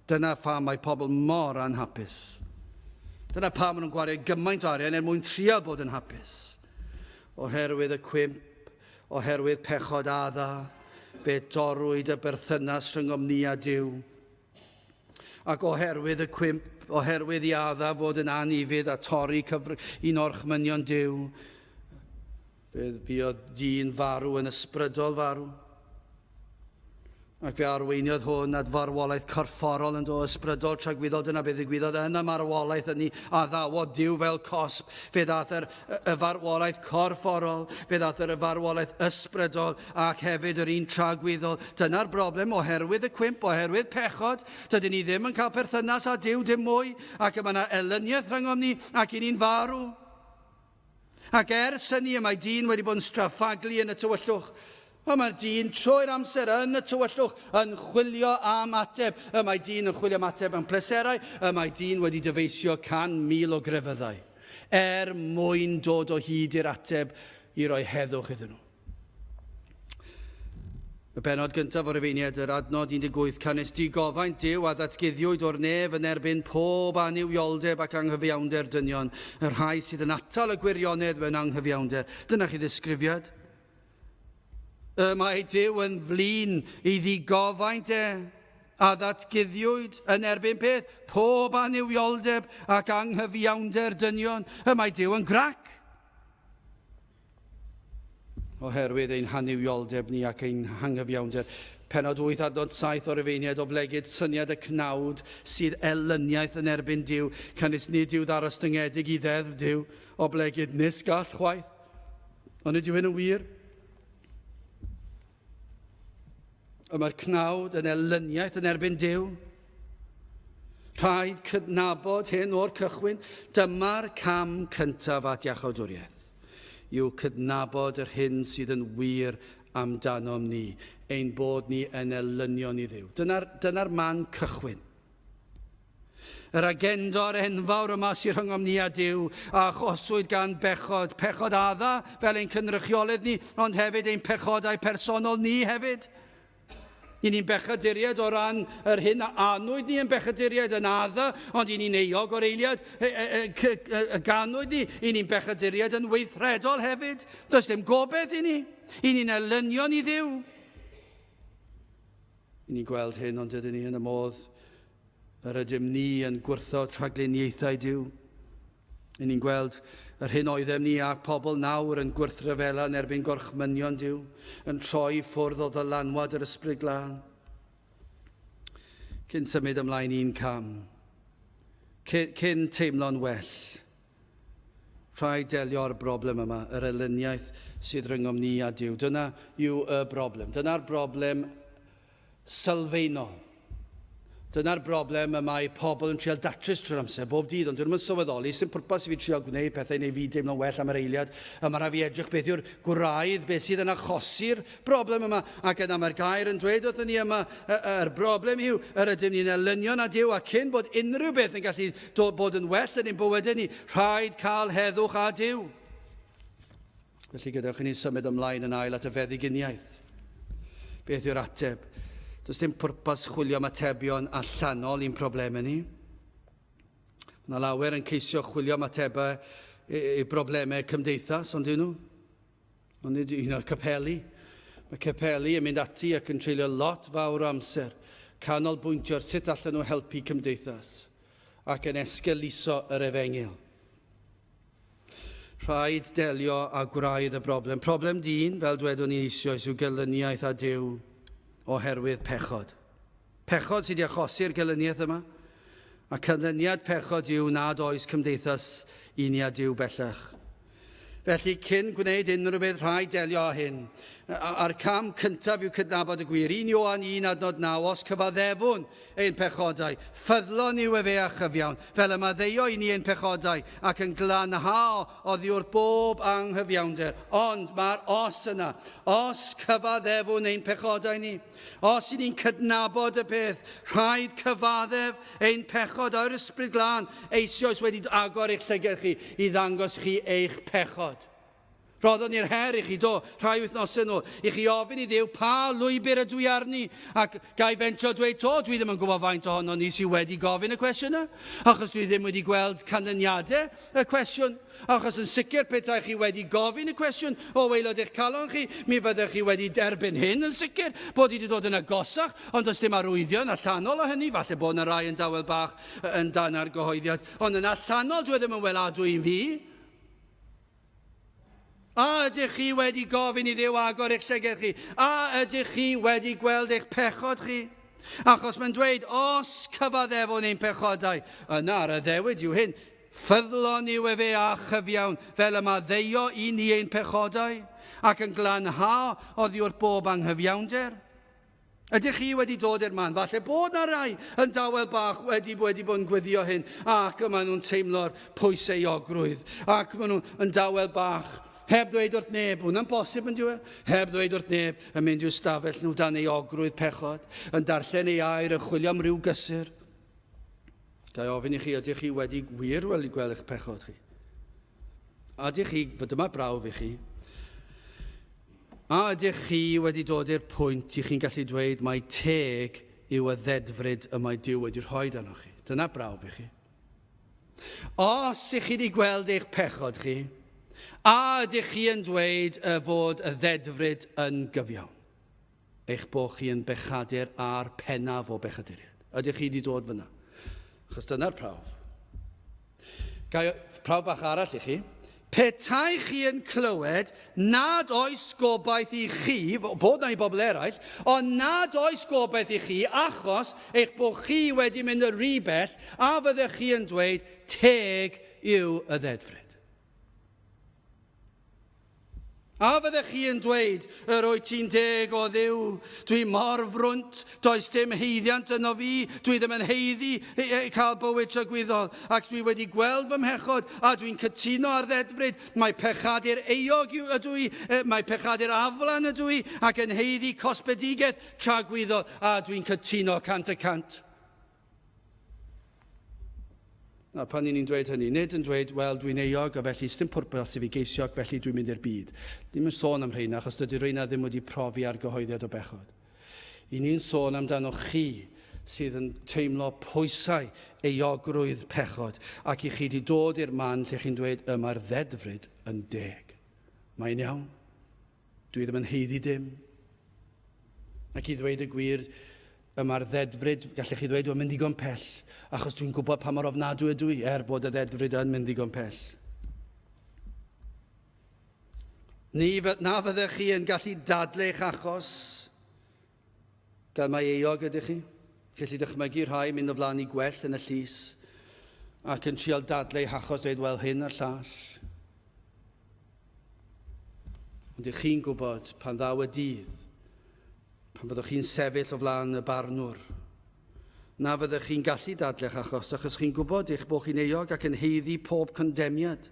Dyna pham mae pobl mor anhapus. Dyna pam maen nhw'n gwario gymaint o arian er mwyn trial bod yn hapus. Oherwydd y cwymp, oherwydd pechod Adda, fe dorrwyd y berthynas rhyngom ni a Duw. Ac oherwydd y cwymp, oherwydd i Adda fod yn anufudd a torri cyfr un orchmynion Duw, fe fuodd dyn farw yn ysbrydol farw. Ac fe arweiniodd hwn at farwolaeth corfforol yn do, ysbrydol tragwyddol, dyna beth ddigwyddodd yn y marwolaeth yn ni addawodd Duw fel cosb. Fe ddaeth yr, y farwolaeth corfforol, fe ddaeth yr farwolaeth ysbrydol, ac hefyd yr un tragwyddol. Dyna'r broblem, oherwydd y cwymp, oherwydd pechod, dydyn ni ddim yn cael perthynas â Duw dim mwy, ac y mae yna elyniaeth rhyngom ni, ac i ni'n farw. Ac ers hynny y mae dyn wedi bod yn straffaglu yn y tywyllwch. Y mae dyn trwy'r amser yn y tywyllwch yn chwilio am ateb. Y mae dyn yn chwilio am ateb mewn pleserau. Y mae dyn wedi dyfeisio 100,000 o grefyddau er mwyn dod o hyd i'r ateb i roi heddwch iddyn nhw. Y bennod gyntaf o Rufeiniaid, yr adnod 18, Canys digofaint Duw a ddatguddiwyd o'r nef yn erbyn pob annuwioldeb ac anghyfiawnder dynion, y rhai sydd yn atal y gwirionedd mewn anghyfiawnder. Dyna chi ddisgrifiad. Y mae Duw yn flin i ddigofaint e, a ddatguddiwyd yn erbyn peth, pob annuwioldeb ac anghyfiawnder dynion. Y mae Duw yn grac. Oherwydd ein hannuwioldeb ni ac ein hanghyfiawnder. Pennod 8 adnod 7 o'r Rufeiniaid oblegid syniad y cnawd sydd elyniaeth yn erbyn Duw, canys nid yw ddarostyngedig i ddeddf Duw, oblegid nis gall chwaith. Ond nid yw hyn yn wir. Y mae'r cnawd yn elyniaeth yn erbyn Duw. Rhaid cydnabod hyn o'r cychwyn. Dyma'r cam cyntaf at iachawdwriaeth, yw cydnabod yr hyn sydd yn wir amdanom ni, ein bod ni yn elynion i Dduw. Dyna'r dyna man cychwyn. Yr agendor enfawr yma sy'n rhyngom ni a Duw, a achoswyd gan bechod, pechod Adda fel ein cynrychiolydd ni, ond hefyd ein pechodau personol ni hefyd. I ni'n bechaduriaid o ran yr hyn a anwyd ni yn bechaduriaid yn Adda, ond i ni'n euog o'r eiliad y, y, y, y ganwyd ni. I ni'n bechaduriaid yn weithredol hefyd. Does dim gobeith i ni. I ni'n elynion i Dduw. I ni'n gweld hyn, ond ydyn ni yn y modd yr ydym ni yn gwrthod rhagluniaethau Duw. I ni'n gweld yr hyn oeddem ni a pobl nawr yn gwrthryfela yn erbyn gorchmynion Duw, yn troi ffwrdd o ddylanwad yr Ysbryd Glân. Cyn symud ymlaen un cam, cyn, cyn teimlo'n well, Rhaid delio â'r broblem yma, yr elyniaeth sydd rhyngom ni a Duw. Dyna yw y broblem. Dyna'r broblem sylfaenol. Dyna'r broblem y mae pobl yn trial datrys trwy'r amser, bob dydd, ond dyn nhw'n sylweddoli, sy'n pwrpas i fi trial gwneud pethau neu fi deimlo'n well am yr eiliad, a mae rhaid fi edrych beth yw'r gwraidd, beth sydd yn achosi'r broblem yma, ac yna mae'r gair yn dweud wrthyn ni yma, yr broblem yw, yr ydym ni'n elynion â Duw, a cyn bod unrhyw beth yn gallu dod bod yn well yn ein bywydau ni, rhaid cael heddwch â Duw. Felly gadewch i ni symud ymlaen yn ail at y feddyginiaeth. Beth yw'r ateb? Does dim pwrpas chwilio am atebion allanol i'n problemau ni. Mae lawer yn ceisio chwilio am atebau i, i broblemau cymdeithas, ond dyn nhw. Ond nid un o'r capeli. Mae capeli yn mynd ati ac yn treulio lot fawr o amser canolbwyntio ar sut allan nhw helpu cymdeithas ac yn esgeuluso yr efengyl. Rhaid delio â gwraidd y broblem. Problem dyn, fel dwedwn ni eisoes, yw gelyniaeth â Duw oherwydd pechod. Pechod sydd wedi achosi'r gelyniaeth yma, a canlyniad pechod yw nad oes cymdeithas i ni â Duw bellach. Felly, cyn gwneud unrhyw beth, rhaid delio â hyn. A'r cam cyntaf yw cydnabod y gwir. 1 Ioan 1 adnod 9, os cyfaddefwn ein pechodau, ffyddlon yw efe a chyfiawn, fel y maddeuo i ni ein pechodau ac yn glanhao oddi wrth bob anghyfiawnder. Ond mae'r os yna. Os cyfaddefwn ein pechodau ni, os i ni'n cydnabod y peth, rhaid cyfaddef ein pechod a'r Ysbryd Glân eisoes wedi agor eich llygad chi i ddangos chi eich pechod. Rhoddon ni'r her i chi, do, rhai wythnosau nôl, i chi ofyn i Dduw pa lwybr ydw i arni, ac ga i fentro dweud to, dwi ddim yn gwybod faint ohono ni sydd wedi gofyn y cwestiwn yna, achos dwi ddim wedi gweld canlyniadau y cwestiwn, achos yn sicr petai chi wedi gofyn y cwestiwn o waelod eich calon chi, mi fyddech chi wedi derbyn hyn yn sicr, bod i wedi dod yn agosach, ond does dim arwyddion allanol o hynny, falle bod yna rai yn dawel bach yn dan argyhoeddiad, ond yn allanol dwi e ddim yn weladwy i fi. A ydych chi wedi gofyn i Dduw agor eich llygad chi? A ydych chi wedi gweld eich pechod chi? Achos mae'n dweud, os cyfaddefwn ein pechodau, yna ar addewid yw hyn, ffyddlon yw efe a chyfiawn, fel y maddeuo i ni ein pechodau, ac yn glanhau oddi wrth bob anghyfiawnder. Ydych chi wedi dod i'r man? Falle bod na rai yn dawel bach wedi, wedi bod yn gweddio hyn ac y maen nhw'n teimlo'r pwyseuogrwydd ac maen nhw yn dawel bach heb ddweud wrth neb, hwnna'n bosib yn diwedd, heb ddweud wrth neb, yn mynd i'w stafell nhw dan euogrwydd pechod, yn darllen ei air, yn chwilio am ryw gysur. Ga i ofyn i chi, ydych chi wedi wir wedi gweld eich pechod chi? A ydych chi, dyma brawf i chi, a ydych chi wedi dod i'r pwynt i chi'n gallu dweud mai teg yw y ddedfryd y mae Duw wedi rhoi arnoch chi? Dyna brawf i chi. Os ych chi wedi gweld eich pechod chi, a ydych chi yn dweud y fod y ddedfryd yn gyfiawn? Eich bod chi yn bechadur a'r pennaf o bechaduriaid. Ydych chi wedi dod fyna? Achos dyna'r prawf. Gai prawf bach arall i chi. Petai chi yn clywed nad oes gobaith i chi, bod na i bobl eraill, ond nad oes gobaith i chi achos eich bod chi wedi mynd yn rhy bell, a fyddech chi yn dweud, teg yw y ddedfryd. A fyddech chi yn dweud, yr wyt ti'n deg o Dduw, dwi mor frwnt, does dim haeddiant yno fi, dwi ddim yn haeddu cael bywyd tragwyddol, ac dwi wedi gweld fy mhechod, a dwi'n cytuno ar ddedfryd, mae pechadur euog ydw i, mae pechadur aflan ydw i, ac yn haeddu cosbedigaeth tragwyddol, a dwi'n cytuno 100%. Nawr, pan ni'n dweud hynny, nid yn dweud, wel, dwi'n euog, a felly sdim pwrpas i fi geisio, ac felly dwi'n mynd i'r byd. Ddim yn sôn am rheina, achos dydy rheina ddim wedi profi argyhoeddiad o bechod. I ni'n sôn amdano chi sydd yn teimlo pwysau euogrwydd pechod, ac i chi wedi dod i'r man lle chi'n dweud, y mae'r ddedfryd yn deg. Mae'n iawn. Dwi ddim yn haeddu dim. Ac i ddweud y gwir, y mae'r ddedfryd, gallech chi ddweud, yn mynd ddigon pell, achos dwi'n gwybod pa mor ofnadwy ydw i, er bod y ddedfryd yn mynd ddigon pell. Ni, na fyddech chi yn gallu dadlu eich achos, gan mai euog ydych chi. Gellu dychmygu rhai mynd o flaen i gwell yn y llys ac yn trial dadlu eu hachos, dweud, wel, hyn a'r llall. Ond ych chi'n gwybod pan ddaw y dydd, pan fyddwch chi'n sefyll o flaen y barnwr, na fyddwch chi'n gallu dadleu'ch achos, achos chi'n gwybod eich bod chi'n euog ac yn haeddu pob condemiad.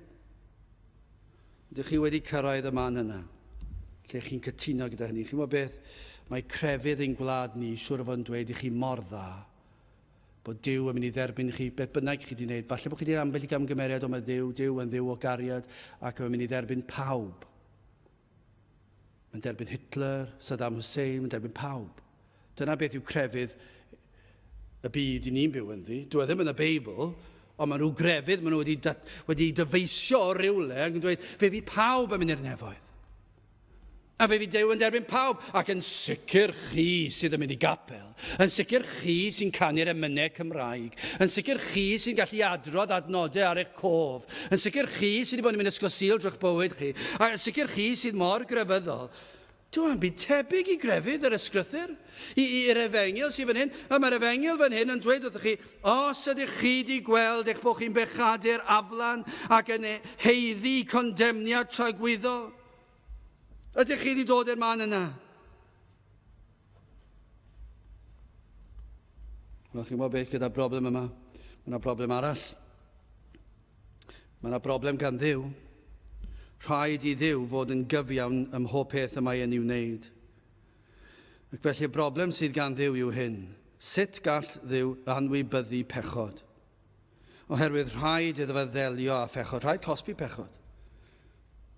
Ydych chi wedi cyrraedd y man yna, lle chi'n cytuno gyda hynny? Chi'n gwybod beth? Mae crefydd ein gwlad ni, siŵr o fod yn dweud i chi mor dda, bod Duw yn mynd i dderbyn chi, beth bynnag chi wedi wneud. Falle bod chi wedi ambell i gamgymeriad, ond mae Dduw, Duw yn Dduw o gariad ac mae'n mynd i dderbyn pawb. Mae'n derbyn Hitler, Saddam Hussein, mae'n derbyn pawb. Dyna beth yw crefydd y byd i ni'n byw ynddi. Dwi e ddim yn y Beibl, Ond maen nhw grefydd, maen nhw wedi, wedi dyfeisio o rywle ac yn dweud, fe fydd pawb yn mynd i'r nefoedd. A fe fydd Duw yn derbyn pawb, ac yn sicr chi sydd yn mynd i gapel, yn sicr chi sy'n canu'r emynau Cymraeg, yn sicr chi sy'n gallu adrodd adnodau ar eich cof, yn sicr chi sydd wedi bod yn mynd ysgol Sul drwy'ch bywyd chi, a yn sicr chi sydd mor grefyddol. Dyw e'n byd tebyg i grefydd yr ysgrythur, i'r efengyl sydd fan hyn. A mae'r efengyl fan hyn yn dweud wrthych chi, os ydych chi wedi gweld eich bod chi'n bechadur aflan ac yn heiddi condemniad tragwyddol, Ydych chi wedi dod i'r man yna? Wel, chi'n gwybod beth gyda'r broblem yma? Mae yna broblem arall. Mae yna broblem gan Dduw. Rhaid i Dduw fod yn gyfiawn ym mhob peth y mae e'n ei wneud. Ac felly y broblem sydd gan Dduw yw hyn. Sut gall Dduw anwybyddu pechod? Oherwydd rhaid iddo fe ddelio â phechod, rhaid cosbi pechod.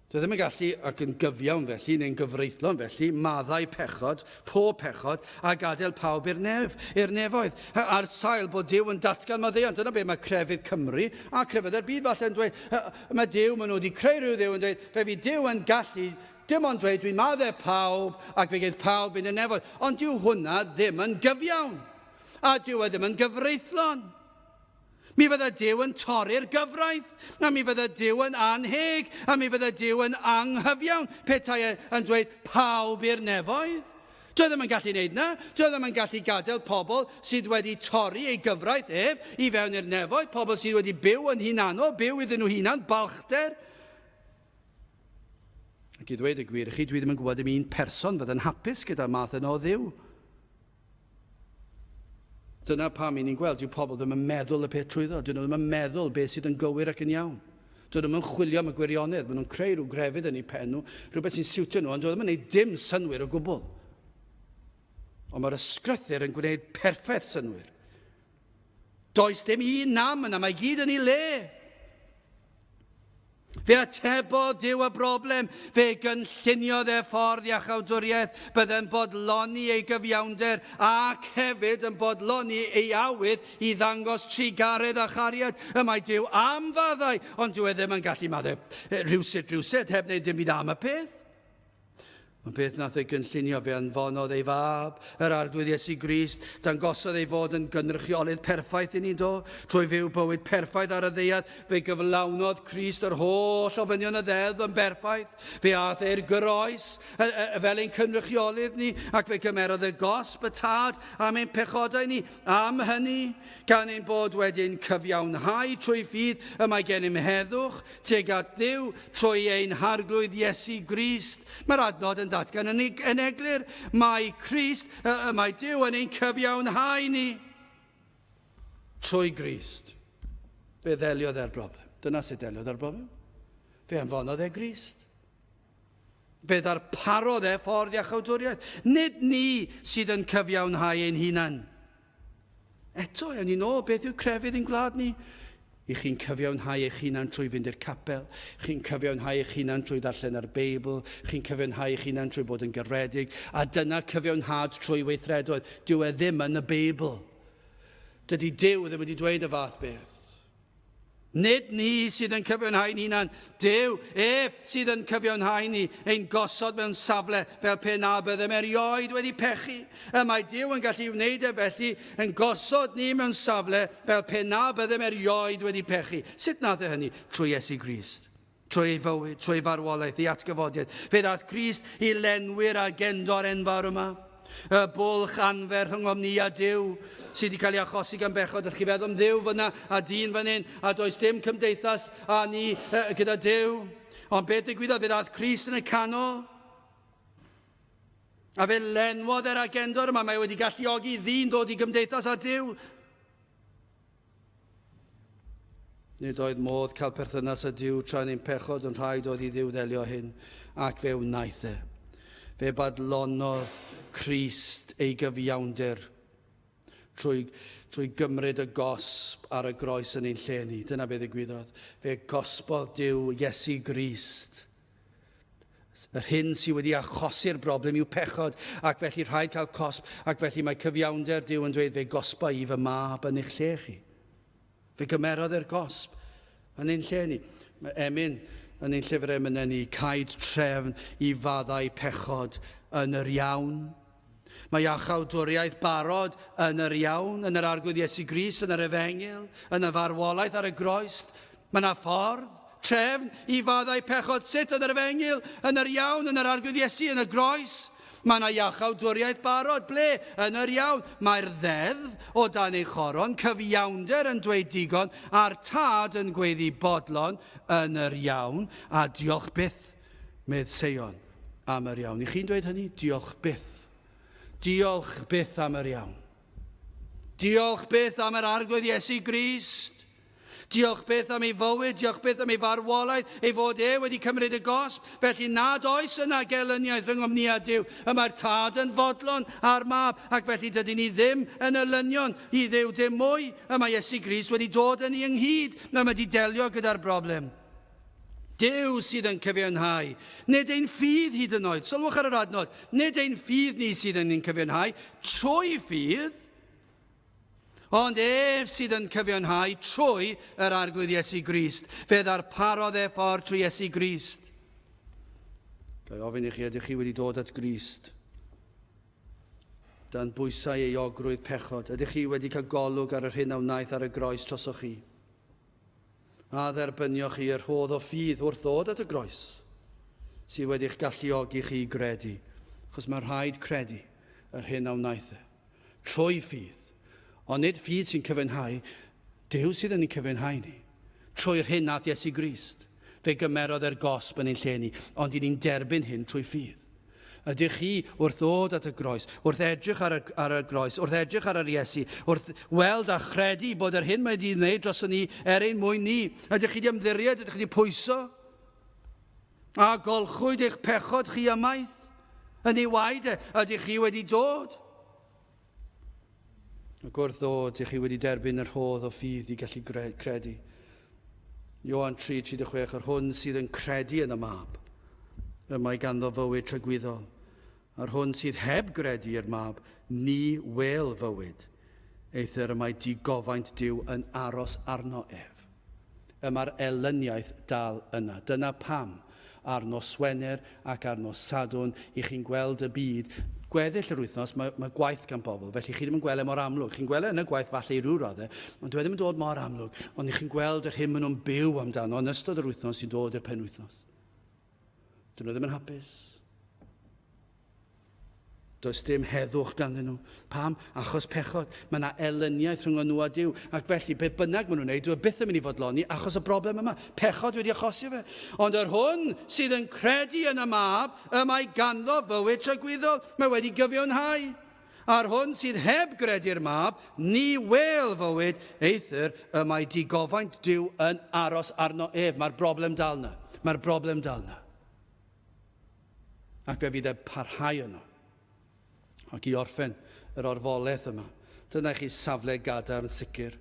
Dwi ddim yn gallu, ac yn gyfiawn felly, neu'n gyfreithlon felly, maddau pechod, pob pechod, a gadael pawb i'r nef, i'r nefoedd. Ar sail bod Duw yn datgan maddeuant, dyna beth mae crefydd Cymru a crefydd yr byd falle yn dweud. Mae Duw, maen nhw wedi creu rhyw Dduw yn dweud, fe fydd Duw yn gallu dim ond dweud dwi'n maddau pawb ac fe geith pawb fynd i'r nefoedd. Ond dyw hwnna ddim yn gyfiawn. A dyw e ddim yn gyfreithlon. Mi fydda Duw yn torri'r gyfraith, a mi fydda Duw yn annheg, a mi fydda Duw yn anghyfiawn petai e yn dweud pawb i'r nefoedd. Dwi e ddim yn gallu gwneud na. Dwi e ddim yn gallu gadael pobl sydd wedi torri ei gyfraith ef i fewn i'r nefoedd, pobl sydd wedi byw yn hunanol, byw iddyn nhw hunan, balchder. Ac i ddweud y gwir i chi, dwi ddim yn gwybod am un person fydd yn hapus gyda'r math yna o Dduw. Dyna pam i ni'n gweld, dyw pobl ddim yn meddwl y peth trwyddo, dyn nhw ddim yn meddwl beth sydd yn gywir ac yn iawn. Dyn nhw ddim yn chwilio am y gwirionedd, maen nhw'n creu rhyw grefydd yn eu pen nhw, rhywbeth sy'n siwtio nhw, ond dyn nhw ddim yn gwneud dim synnwyr o gwbl. Ond mae'r ysgrythur yn gwneud perffaith synnwyr. Does dim un nam yna, mae gyd yn ei le. Fe atebodd Duw y broblem, fe gynlluniodd e ffordd iachawdwriaeth, bydde'n bodloni ei gyfiawnder ac hefyd yn bodloni ei awydd i ddangos trugaredd a chariad. Y mae Duw am faddau, ond dyw e ddim yn gallu maddau rhywsut rhywsut heb wneud dim byd am y peth. Ond beth nath ei gynllunio? Fe anfonodd ei fab, yr Arglwydd Iesu Grist, dangosodd ei fod yn gynrychiolydd perffaith i ni, do? Trwy fyw bywyd perffaith ar y ddaear, fe gyflawnodd Crist yr holl ofynion y ddeddf yn berffaith. Fe aeth e'r groes fel ein cynrychiolydd ni, ac fe gymerodd y gosb y Tad am ein pechodau ni. Am hynny, gan ein bod wedi'n cyfiawnhau trwy ffydd, y mae gennym heddwch tuag at Dduw trwy ein Harglwydd Iesu Grist. Mae'r adnod yn datgan yn, yn eglur, mae Crist, y mae Duw yn ein cyfiawnhau ni trwy Grist. Fe ddeliodd e'r broblem. Dyna sut deliodd e'r broblem. Fe anfonodd e Grist. Fe ddarparodd e ffordd iachawdwriaeth. Nid ni sydd yn cyfiawnhau ein hunain. Eto, ewn ni nôl, beth yw crefydd ein gwlad ni? I chi'n cyfiawnhau eich hunan trwy fynd i'r capel, chi'n cyfiawnhau eich hunan trwy ddarllen yr Beibl, chi'n cyfiawnhau eich hunan trwy bod yn garedig, a dyna cyfiawnhad trwy weithredoedd. Dyw e ddim yn y Beibl. Dydy Duw ddim wedi dweud y fath beth. Nid ni sydd yn cyfiawnhau'n hunan, Duw, ef sydd yn cyfiawnhau ni, ein gosod mewn safle fel pe na byddem erioed wedi pechu. Y mae Duw yn gallu wneud e felly, yn gosod ni mewn safle fel pe na byddem erioed wedi pechu. Sut nath e hynny? Trwy Iesu Grist. Trwy ei fywyd, trwy ei farwolaeth, ei atgyfodiad. Fe ddaeth Crist i lenwi'r agendor enfawr yma. Y bwlch anferth rhyngom ni a Duw sydd wedi cael ei achosi gan bechod. Ydych chi feddwl am Dduw fyna a dyn fan hyn, a does dim cymdeithas a ni gyda Duw. Ond beth ddigwyddodd? Fe ddaeth Crist yn y canol. A fe lenwodd yr agendor yma. Mae wedi galluogi ddyn ddod i gymdeithas â Duw. Nid oedd modd cael perthynas â Duw tra'n ein pechod, ond rhaid oedd i Dduw ddelio hyn, ac fe wnaeth e. Fe badlonodd Crist ei gyfiawnder trwy, trwy gymryd y gosb ar y groes yn ein lle ni. Dyna beth ddigwyddodd. Fe gosbodd Duw Iesu Grist. Yr hyn sydd wedi achosi'r broblem yw pechod, ac felly rhaid cael cosb, ac felly mae cyfiawnder Duw yn dweud fe gosba i fy mab yn eich lle chi. Fe gymerodd e'r gosb yn ein lle ni. Mae emyn yn ein llyfr emynau ni, caed trefn i faddau pechod yn yr iawn. Mae iachawdwriaeth barod yn yr iawn, yn yr Arglwydd Iesu Grist, yn yr Efengyl, yn y farwolaeth ar y groes. Mae yna ffordd, trefn i faddau pechod sut yn yr Efengyl, yn yr iawn, yn yr Arglwydd Iesu, yn y groes. Mae yna iachawdwriaeth barod. Ble? Yn yr iawn. Mae'r ddeddf o dan ei choron, cyfiawnder yn dweud digon, a'r tad yn gweiddi bodlon yn yr iawn, a diolch byth, medd Seion, am yr iawn. I chi'n dweud hynny? Diolch byth. Diolch byth am yr iawn. Diolch byth am yr Arglwydd Iesu Grist. Diolch byth am ei fywyd, diolch byth am ei farwolaeth, ei fod e wedi cymryd y gosb, felly nad oes yna gelyniaeth rhyngom ni a Duw. Y mae'r Tad yn fodlon a'r Mab, ac felly dydyn ni ddim yn elynion i Dduw dim mwy. Y mae Iesu Grist wedi dod â ni ynghyd, y mae wedi delio gyda'r broblem. Duw sydd yn cyfiawnhau, nid ein ffydd hyd yn oed. Sylwch ar yr adnod, nid ein ffydd ni sydd yn ein cyfiawnhau, trwy ffydd, ond ef sydd yn cyfiawnhau trwy yr Arglwydd Iesu Grist. Fe ddarparodd e ffordd trwy Iesu Grist. Ga i ofyn i chi, ydych chi wedi dod at Grist? Dan bwysau euogrwydd pechod, ydych chi wedi cael golwg ar yr hyn a wnaeth ar y groes trosoch chi? A dderbynioch chi y rhodd o ffydd wrth ddod at y groes, sydd wedi'ch galluogi chi i gredu, achos mae rhaid credu yr hyn a wnaeth e, trwy ffydd. Ond nid ffydd sy'n cyfiawnhau, Duw sydd yn ein cyfiawnhau ni, trwy'r hyn nath Iesu Grist. Fe gymerodd e'r gosb yn ein lle ni, ond i ni'n derbyn hyn trwy ffydd. Ydych chi, wrth ddod at y groes, wrth edrych ar y, ar y groes, wrth edrych ar yr Iesu, wrth weld a chredu bod yr hyn mae wedi wneud droson ni er ein mwyn ni, ydych chi wedi ymddiried, ydych chi wedi pwyso? A golchwyd eich pechod chi ymaith? Yn ei waed e, ydych chi wedi dod? Ac wrth ddod, ych chi wedi derbyn y rhodd o ffydd i gallu credu. Ioan 3:36, Yr hwn sydd yn credu yn y Mab, y mae ganddo fywyd tragwyddol. A'r hwn sydd heb gredu i'r Mab, ni wel fywyd, eithr y mae digofaint Duw yn aros arno ef. Y mae'r elyniaeth dal yna. Dyna pam, ar nos Wener ac ar nos Sadwrn, i chi'n gweld y byd. Gweddill yr wythnos, mae, mae gwaith gan bobl, felly chi ddim yn gweld e mor amlwg. Chi'n gweld e yn y gwaith falle i ryw raddau, ond dyw e ddim yn dod mor amlwg. Ond i chi'n gweld yr hyn maen nhw'n byw amdano yn ystod yr wythnos sy'n dod i'r penwythnos. Dyn nhw ddim yn hapus. Does dim heddwch ganddyn nhw. Pam? Achos pechod. Mae yna elyniaeth rhwng nhw a Duw. Ac felly, beth bynnag maen nhw'n wneud, dwi e byth yn mynd i fodloni achos y broblem yma. Pechod wedi achosi fe. Ond yr hwn sydd yn credu yn y mab, y mae ganddo fywyd tragwyddol. Mae wedi gyfiawnhau. A'r hwn sydd heb gredu'r mab, ni wel fywyd, eithr y mae digofaint Duw yn aros arno ef. Mae'r broblem dal yna. Mae'r broblem dal yna. Ac fe fydd e'n parhau yno. Ac i orffen yr orfoledd yma, dyna i chi safle gadarn sicr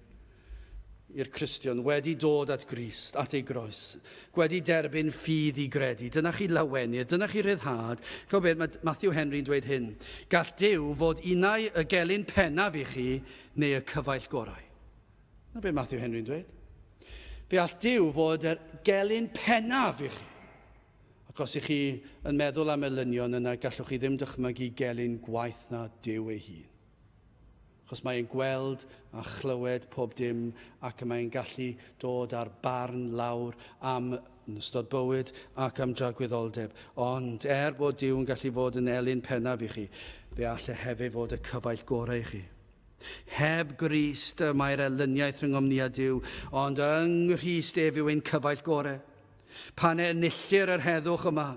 i'r Cristion wedi dod at Grist, at ei groes, wedi derbyn ffydd i gredu. Dyna chi lawenydd, dyna chi ryddhad. Chymod beth, mae Matthew Henry'n dweud hyn. Gall Duw fod unai y gelyn pennaf i chi neu y cyfaill gorau. Na beth Matthew Henry'n dweud. Fe all Duw fod yr gelyn pennaf i chi. Ac os ych chi yn meddwl am elynion, yna gallwch chi ddim dychmygu gelyn gwaeth na Duw ei hun. Achos mae e'n gweld a chlywed pob dim ac y mae e'n gallu dod â'r barn lawr am yn ystod bywyd ac am dragwyddoldeb. Ond er bod Duw yn gallu fod yn elyn pennaf i chi, fe all e hefyd fod y cyfaill gorau i chi. Heb Grist y mae'r elyniaeth rhyngom ni a Duw, ond yng Nghrist ef yw ein cyfaill gorau. Pan enillir yr heddwch yma,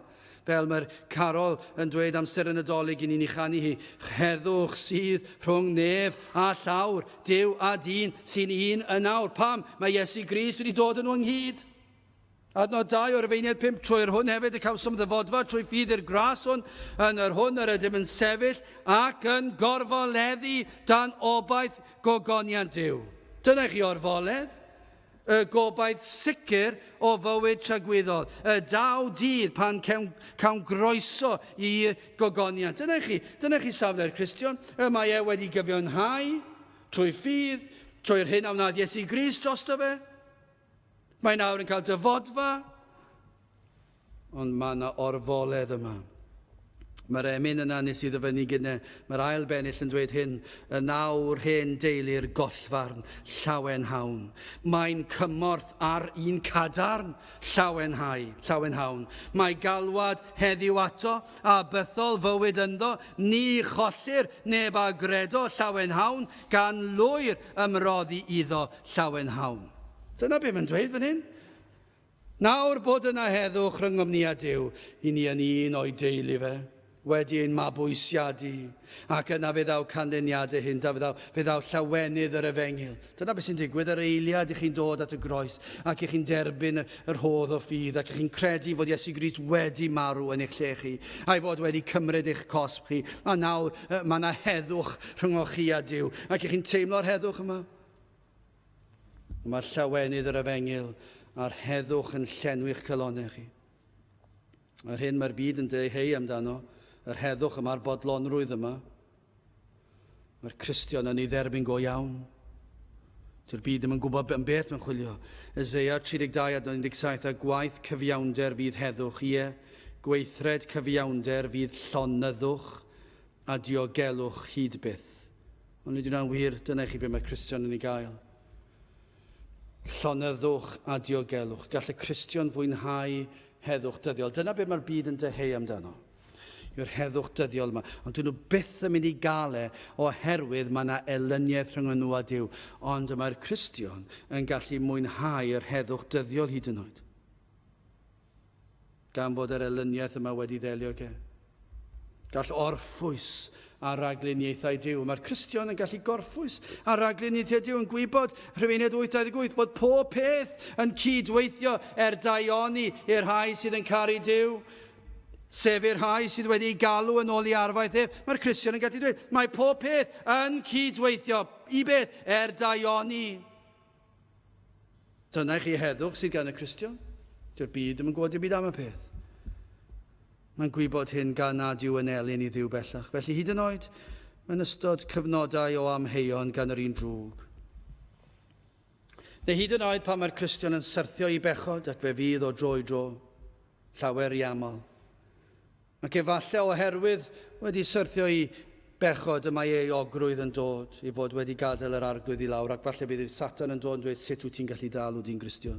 fel mae'r carol yn dweud amser y Nadolig i ni'n ei chanu hi, heddwch sydd rhwng nef a llawr, Duw a dyn sy'n un yn awr. Pam? Mae Iesu Grist wedi dod â nhw ynghyd. Adnod 2 o'r Rufeiniaid 5, trwy'r hwn hefyd y cawsom ddyfodfa trwy ffydd i'r gras hwn, yn yr hwn yr ydym yn sefyll ac yn gorfoleddu dan obaith gogoniant Duw. Dyna i chi orfoledd. Y gobaith sicr o fywyd tragwyddol, y daw dydd pan cawn, cawn groeso i gogoniant. Dyna chi, dyna chi safle'r Cristion. Y mae e wedi gyfiawnhau trwy ffydd, Trwy'r hyn a wnaeth Iesu Grist drosto fe. Mae nawr yn cael dyfodfa. Ond mae yna orfoledd yma. Mae'r emyn yna nes i ddyfynnu gyne, mae'r ail bennill yn dweud hyn, y nawr hen deulu'r gollfarn, llawenhawn. Mae'n cymorth ar un cadarn, llawenhau, llawenhawn. Mae galwad heddiw ato, a bythol fywyd ynddo, ni chollir neb a gredo, llawenhawn, gan lwyr ymroddi iddo, llawenhawn. Dyna be mae'n dweud fan hyn. Nawr bod yna heddwch rhyngom ni a Duw, i ni yn un o'i deulu fe, wedi ein mabwysiadu, ac yna fe ddaw canlyniadau hyn, da fe ddaw, fe ddaw llawenydd yr efengyl. Dyna beth sy'n digwydd yr eiliad i chi'n dod at y groes, ac i chi'n derbyn y rhodd o ffydd, ac i chi'n credu fod Iesu Grist wedi marw yn eich lle chi, a'i fod wedi cymryd eich cosb chi, a nawr mae yna heddwch rhyngoch chi a Duw, ac i chi'n teimlo'r heddwch yma. Mae llawenydd yr efengyl a'r heddwch yn llenwi'ch calonnau chi. Yr hyn mae'r byd yn dyheu amdano, yr heddwch yma'r bodlonrwydd yma, mae'r Cristion yn ei dderbyn go iawn. Dyw'r byd ddim yn gwybod am beth mae'n chwilio. Eseia 32 adnod 17, a gwaith cyfiawnder fydd heddwch, ie, gweithred cyfiawnder fydd llonyddwch a diogelwch hyd byth. Ond nid yw'n wir, dyna i chi be mae Cristion yn ei gael. Llonyddwch a diogelwch. Gall y Cristion fwynhau heddwch dyddiol. Dyna be mae'r byd yn dyheu amdano. Yw'r heddwch dyddiol yma. Ond dyn nhw byth yn mynd i gael e oherwydd mae yna elyniaeth rhwng nhw a Duw. Ond y mae'r Cristion yn gallu mwynhau yr heddwch dyddiol hyd yn oed. Gan fod yr elyniaeth yma wedi ddelio ag e. Gall orffwys ar ragluniaethau Duw. Mae'r Cristion yn gallu gorffwys ar ragluniaethau Duw yn gwybod, Rhufeiniaid 8.28, bod pob peth yn cydweithio er daioni i'r rhai sydd yn caru Duw, sef i'r rhai sydd wedi galw yn ôl i arfaeth ef. Mae'r Cristion yn gallu dweud, mae pob peth yn cydweithio i beth er daioni. Dyna i chi heddwch sydd gan y Cristion. Dyw'r byd ddim yn gwybod dim byd am y peth. Mae'n gwybod hyn gan nad yw yn elyn i Dduw bellach. Felly hyd yn oed mewn ystod cyfnodau o amheuon gan yr un drwg. Neu hyd yn oed pan mae'r Cristion yn syrthio i bechod, ac fe fydd o dro i dro, llawer i aml. Ac efallai oherwydd wedi syrthio i bechod y mae ei euogrwydd yn dod, ei fod wedi gadael yr Arglwydd i lawr, ac falle bydd Satan yn dod yn dweud, sut wyt ti'n gallu dal wedi'n Gristion?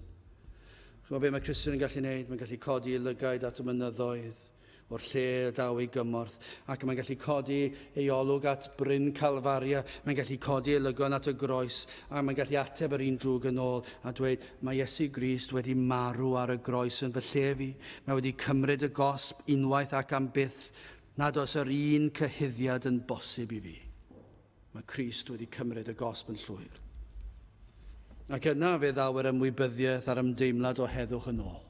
Chymod beth mae Cristion yn gallu gwneud? Mae'n gallu codi ei lygaid at y mynyddoedd o'r lle y daw ei gymorth, ac mae'n gallu codi ei olwg at Bryn Calfaria, mae'n gallu codi ei lygon at y groes, a mae'n gallu ateb yr un drwg yn ôl a dweud, Mae Iesu Grist wedi marw ar y groes yn fy lle fi. Mae wedi cymryd y gosb unwaith ac am byth, nad oes yr un cyhuddiad yn bosib i fi. Mae Crist wedi cymryd y gosb yn llwyr. Ac yna fe ddaw yr ymwybyddiaeth a'r ymdeimlad o heddwch yn ôl.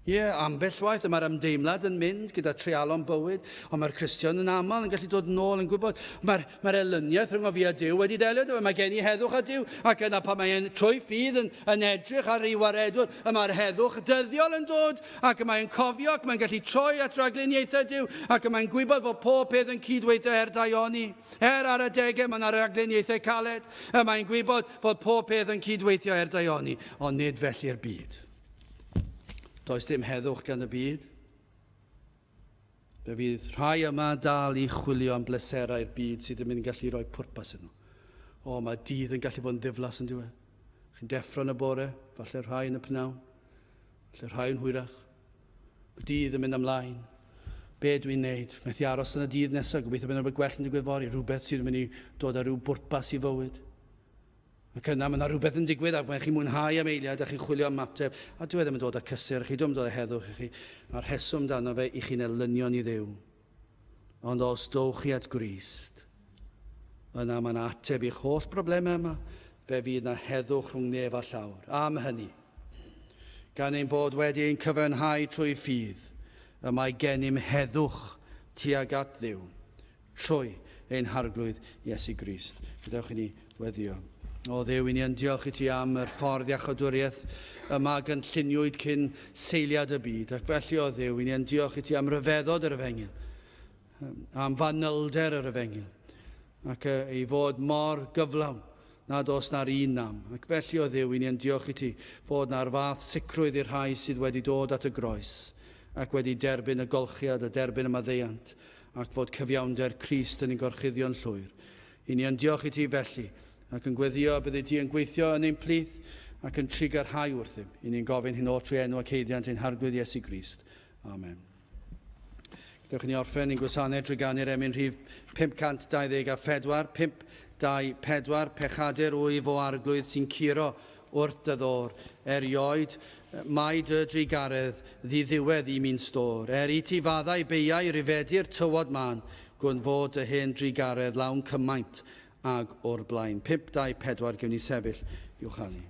Ie, ambell waith y mae'r ymdeimlad yn mynd gyda treialon bywyd, ond mae'r Cristion yn aml yn gallu dod nôl yn gwybod, mae'r mae elyniaeth rhwng fi a Duw wedi delio â fe, mae gen i heddwch â Duw, ac yna pan mae'n trwy ffydd yn, yn edrych ar ei waredwr, y mae'r heddwch dyddiol yn dod, ac y mae'n cofio, ac mae'n gallu troi at ragluniaethau Duw, ac y mae'n gwybod fod pob peth yn cydweithio er daioni. Er ar adegau mae yna ragluniaethau caled, y mae'n gwybod fod pob peth yn cydweithio er daioni, ond nid felly'r byd. Does dim heddwch gan y byd. Fe fydd rhai yma dal i chwilio am bleserau'r byd sydd ddim yn gallu rhoi pwrpas iddyn nhw. O, mae dydd yn gallu bod yn ddiflas yn diwedd. Chi'n deffro yn y bore, falle rhai yn y pnawn, falle rhai yn hwyrach. Mae dydd yn mynd ymlaen. Be dwi'n neud? Methu aros yn y dydd nesaf, gobeithio bydd rhywbeth gwell yn digwydd fory, rhywbeth sydd yn mynd i dod â rhyw bwrpas i fywyd. Ac yna mae yna rhywbeth yn digwydd ac mae'n chi'n mwynhau am eiliad a chi'n chwilio am ateb a dyw e ddim yn dod â cysur i chi, dyw e ddim yn dod â heddwch i chi. A'r rheswm amdano fe i chi'n elynion i Dduw. Ond os dowch chi at Grist, yna mae yna ateb i'ch holl broblemau yma. Fe fydd yna heddwch rhwng nef a llawr. Am hynny, gan ein bod wedi ein cyfiawnhau trwy ffydd, y mae gennym heddwch tuag at Dduw Trwy ein Harglwydd Iesu Grist. Gadewch i ni weddio. O Dduw, i ni yn diolch i ti am yr ffordd iachawdwriaeth yma gynlluniwyd cyn seiliad y byd. Ac felly, o Dduw, i ni yn diolch i ti am ryfeddod yr efengyl, am fanylder yr efengyl, ac ei fod mor gyflawn. nad oes na'r un nam. Ac felly o Dduw, i ni yn diolch i ti fod na'r fath sicrwydd i'r rhai sydd wedi dod at y groes ac wedi derbyn y golchiad a derbyn y maddeuant, ac fod cyfiawnder Crist yn ein gorchuddio'n llwyr. I ni yn diolch i ti felly, ac yn gweddio y byddi di yn gweithio yn ein plith ac yn trugarhau wrthym. I ni'n gofyn hyn oll trwy enw ac haeddiant ein Harglwydd Iesu Grist. Amen. Gadewch i ni orffen ein gwasanaeth drwy ganu'r emyn rhif 524, 524, Pechadur wyf o Arglwydd sy'n curo wrth dy ddôr, erioed mae dy drugaredd ddiddiwedd i mi'n stôr. Er i ti faddau beiau rifedu'r tywod mân, gwn fod dy hen drugaredd lawn cymaint ag o'r blaen. 524, gewn ni sefyll i'w chanu.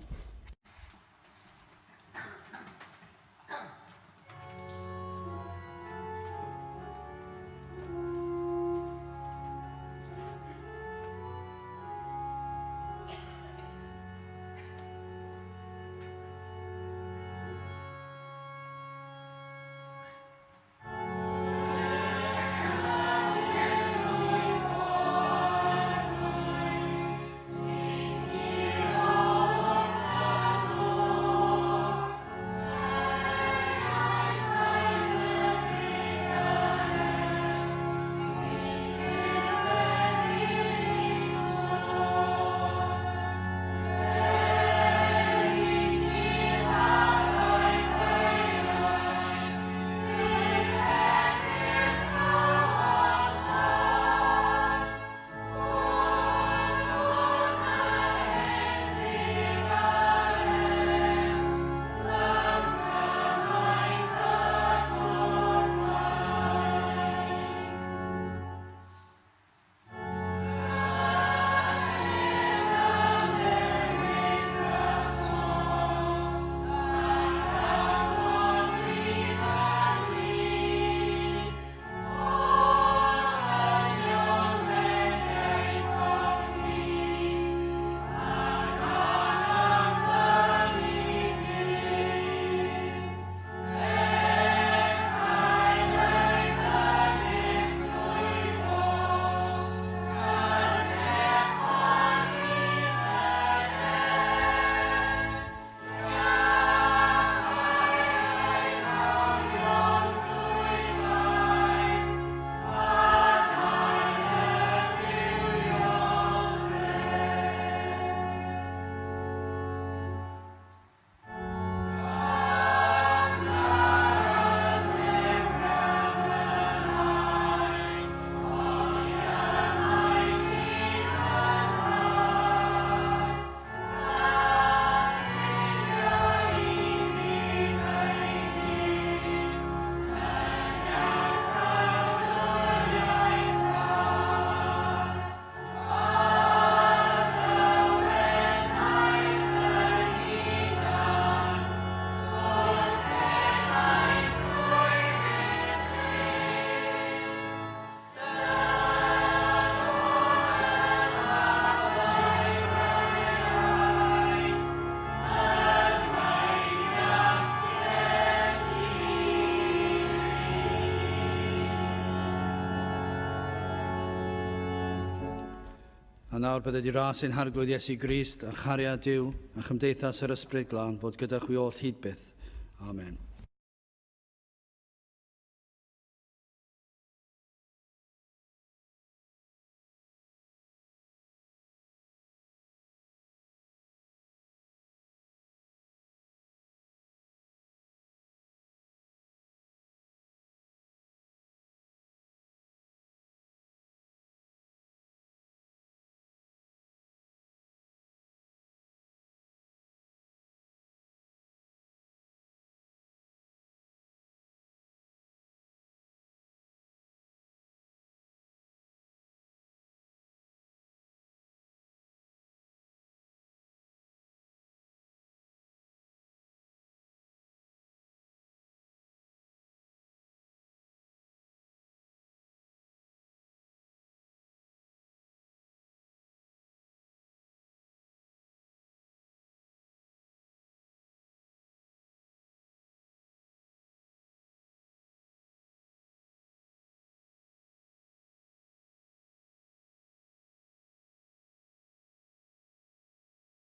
A nawr bydded i ras ein Harglwydd Iesu Grist, a chariad Duw, a chymdeithas yr Ysbryd Glân fod gyda chwi oll hyd byth. Amen.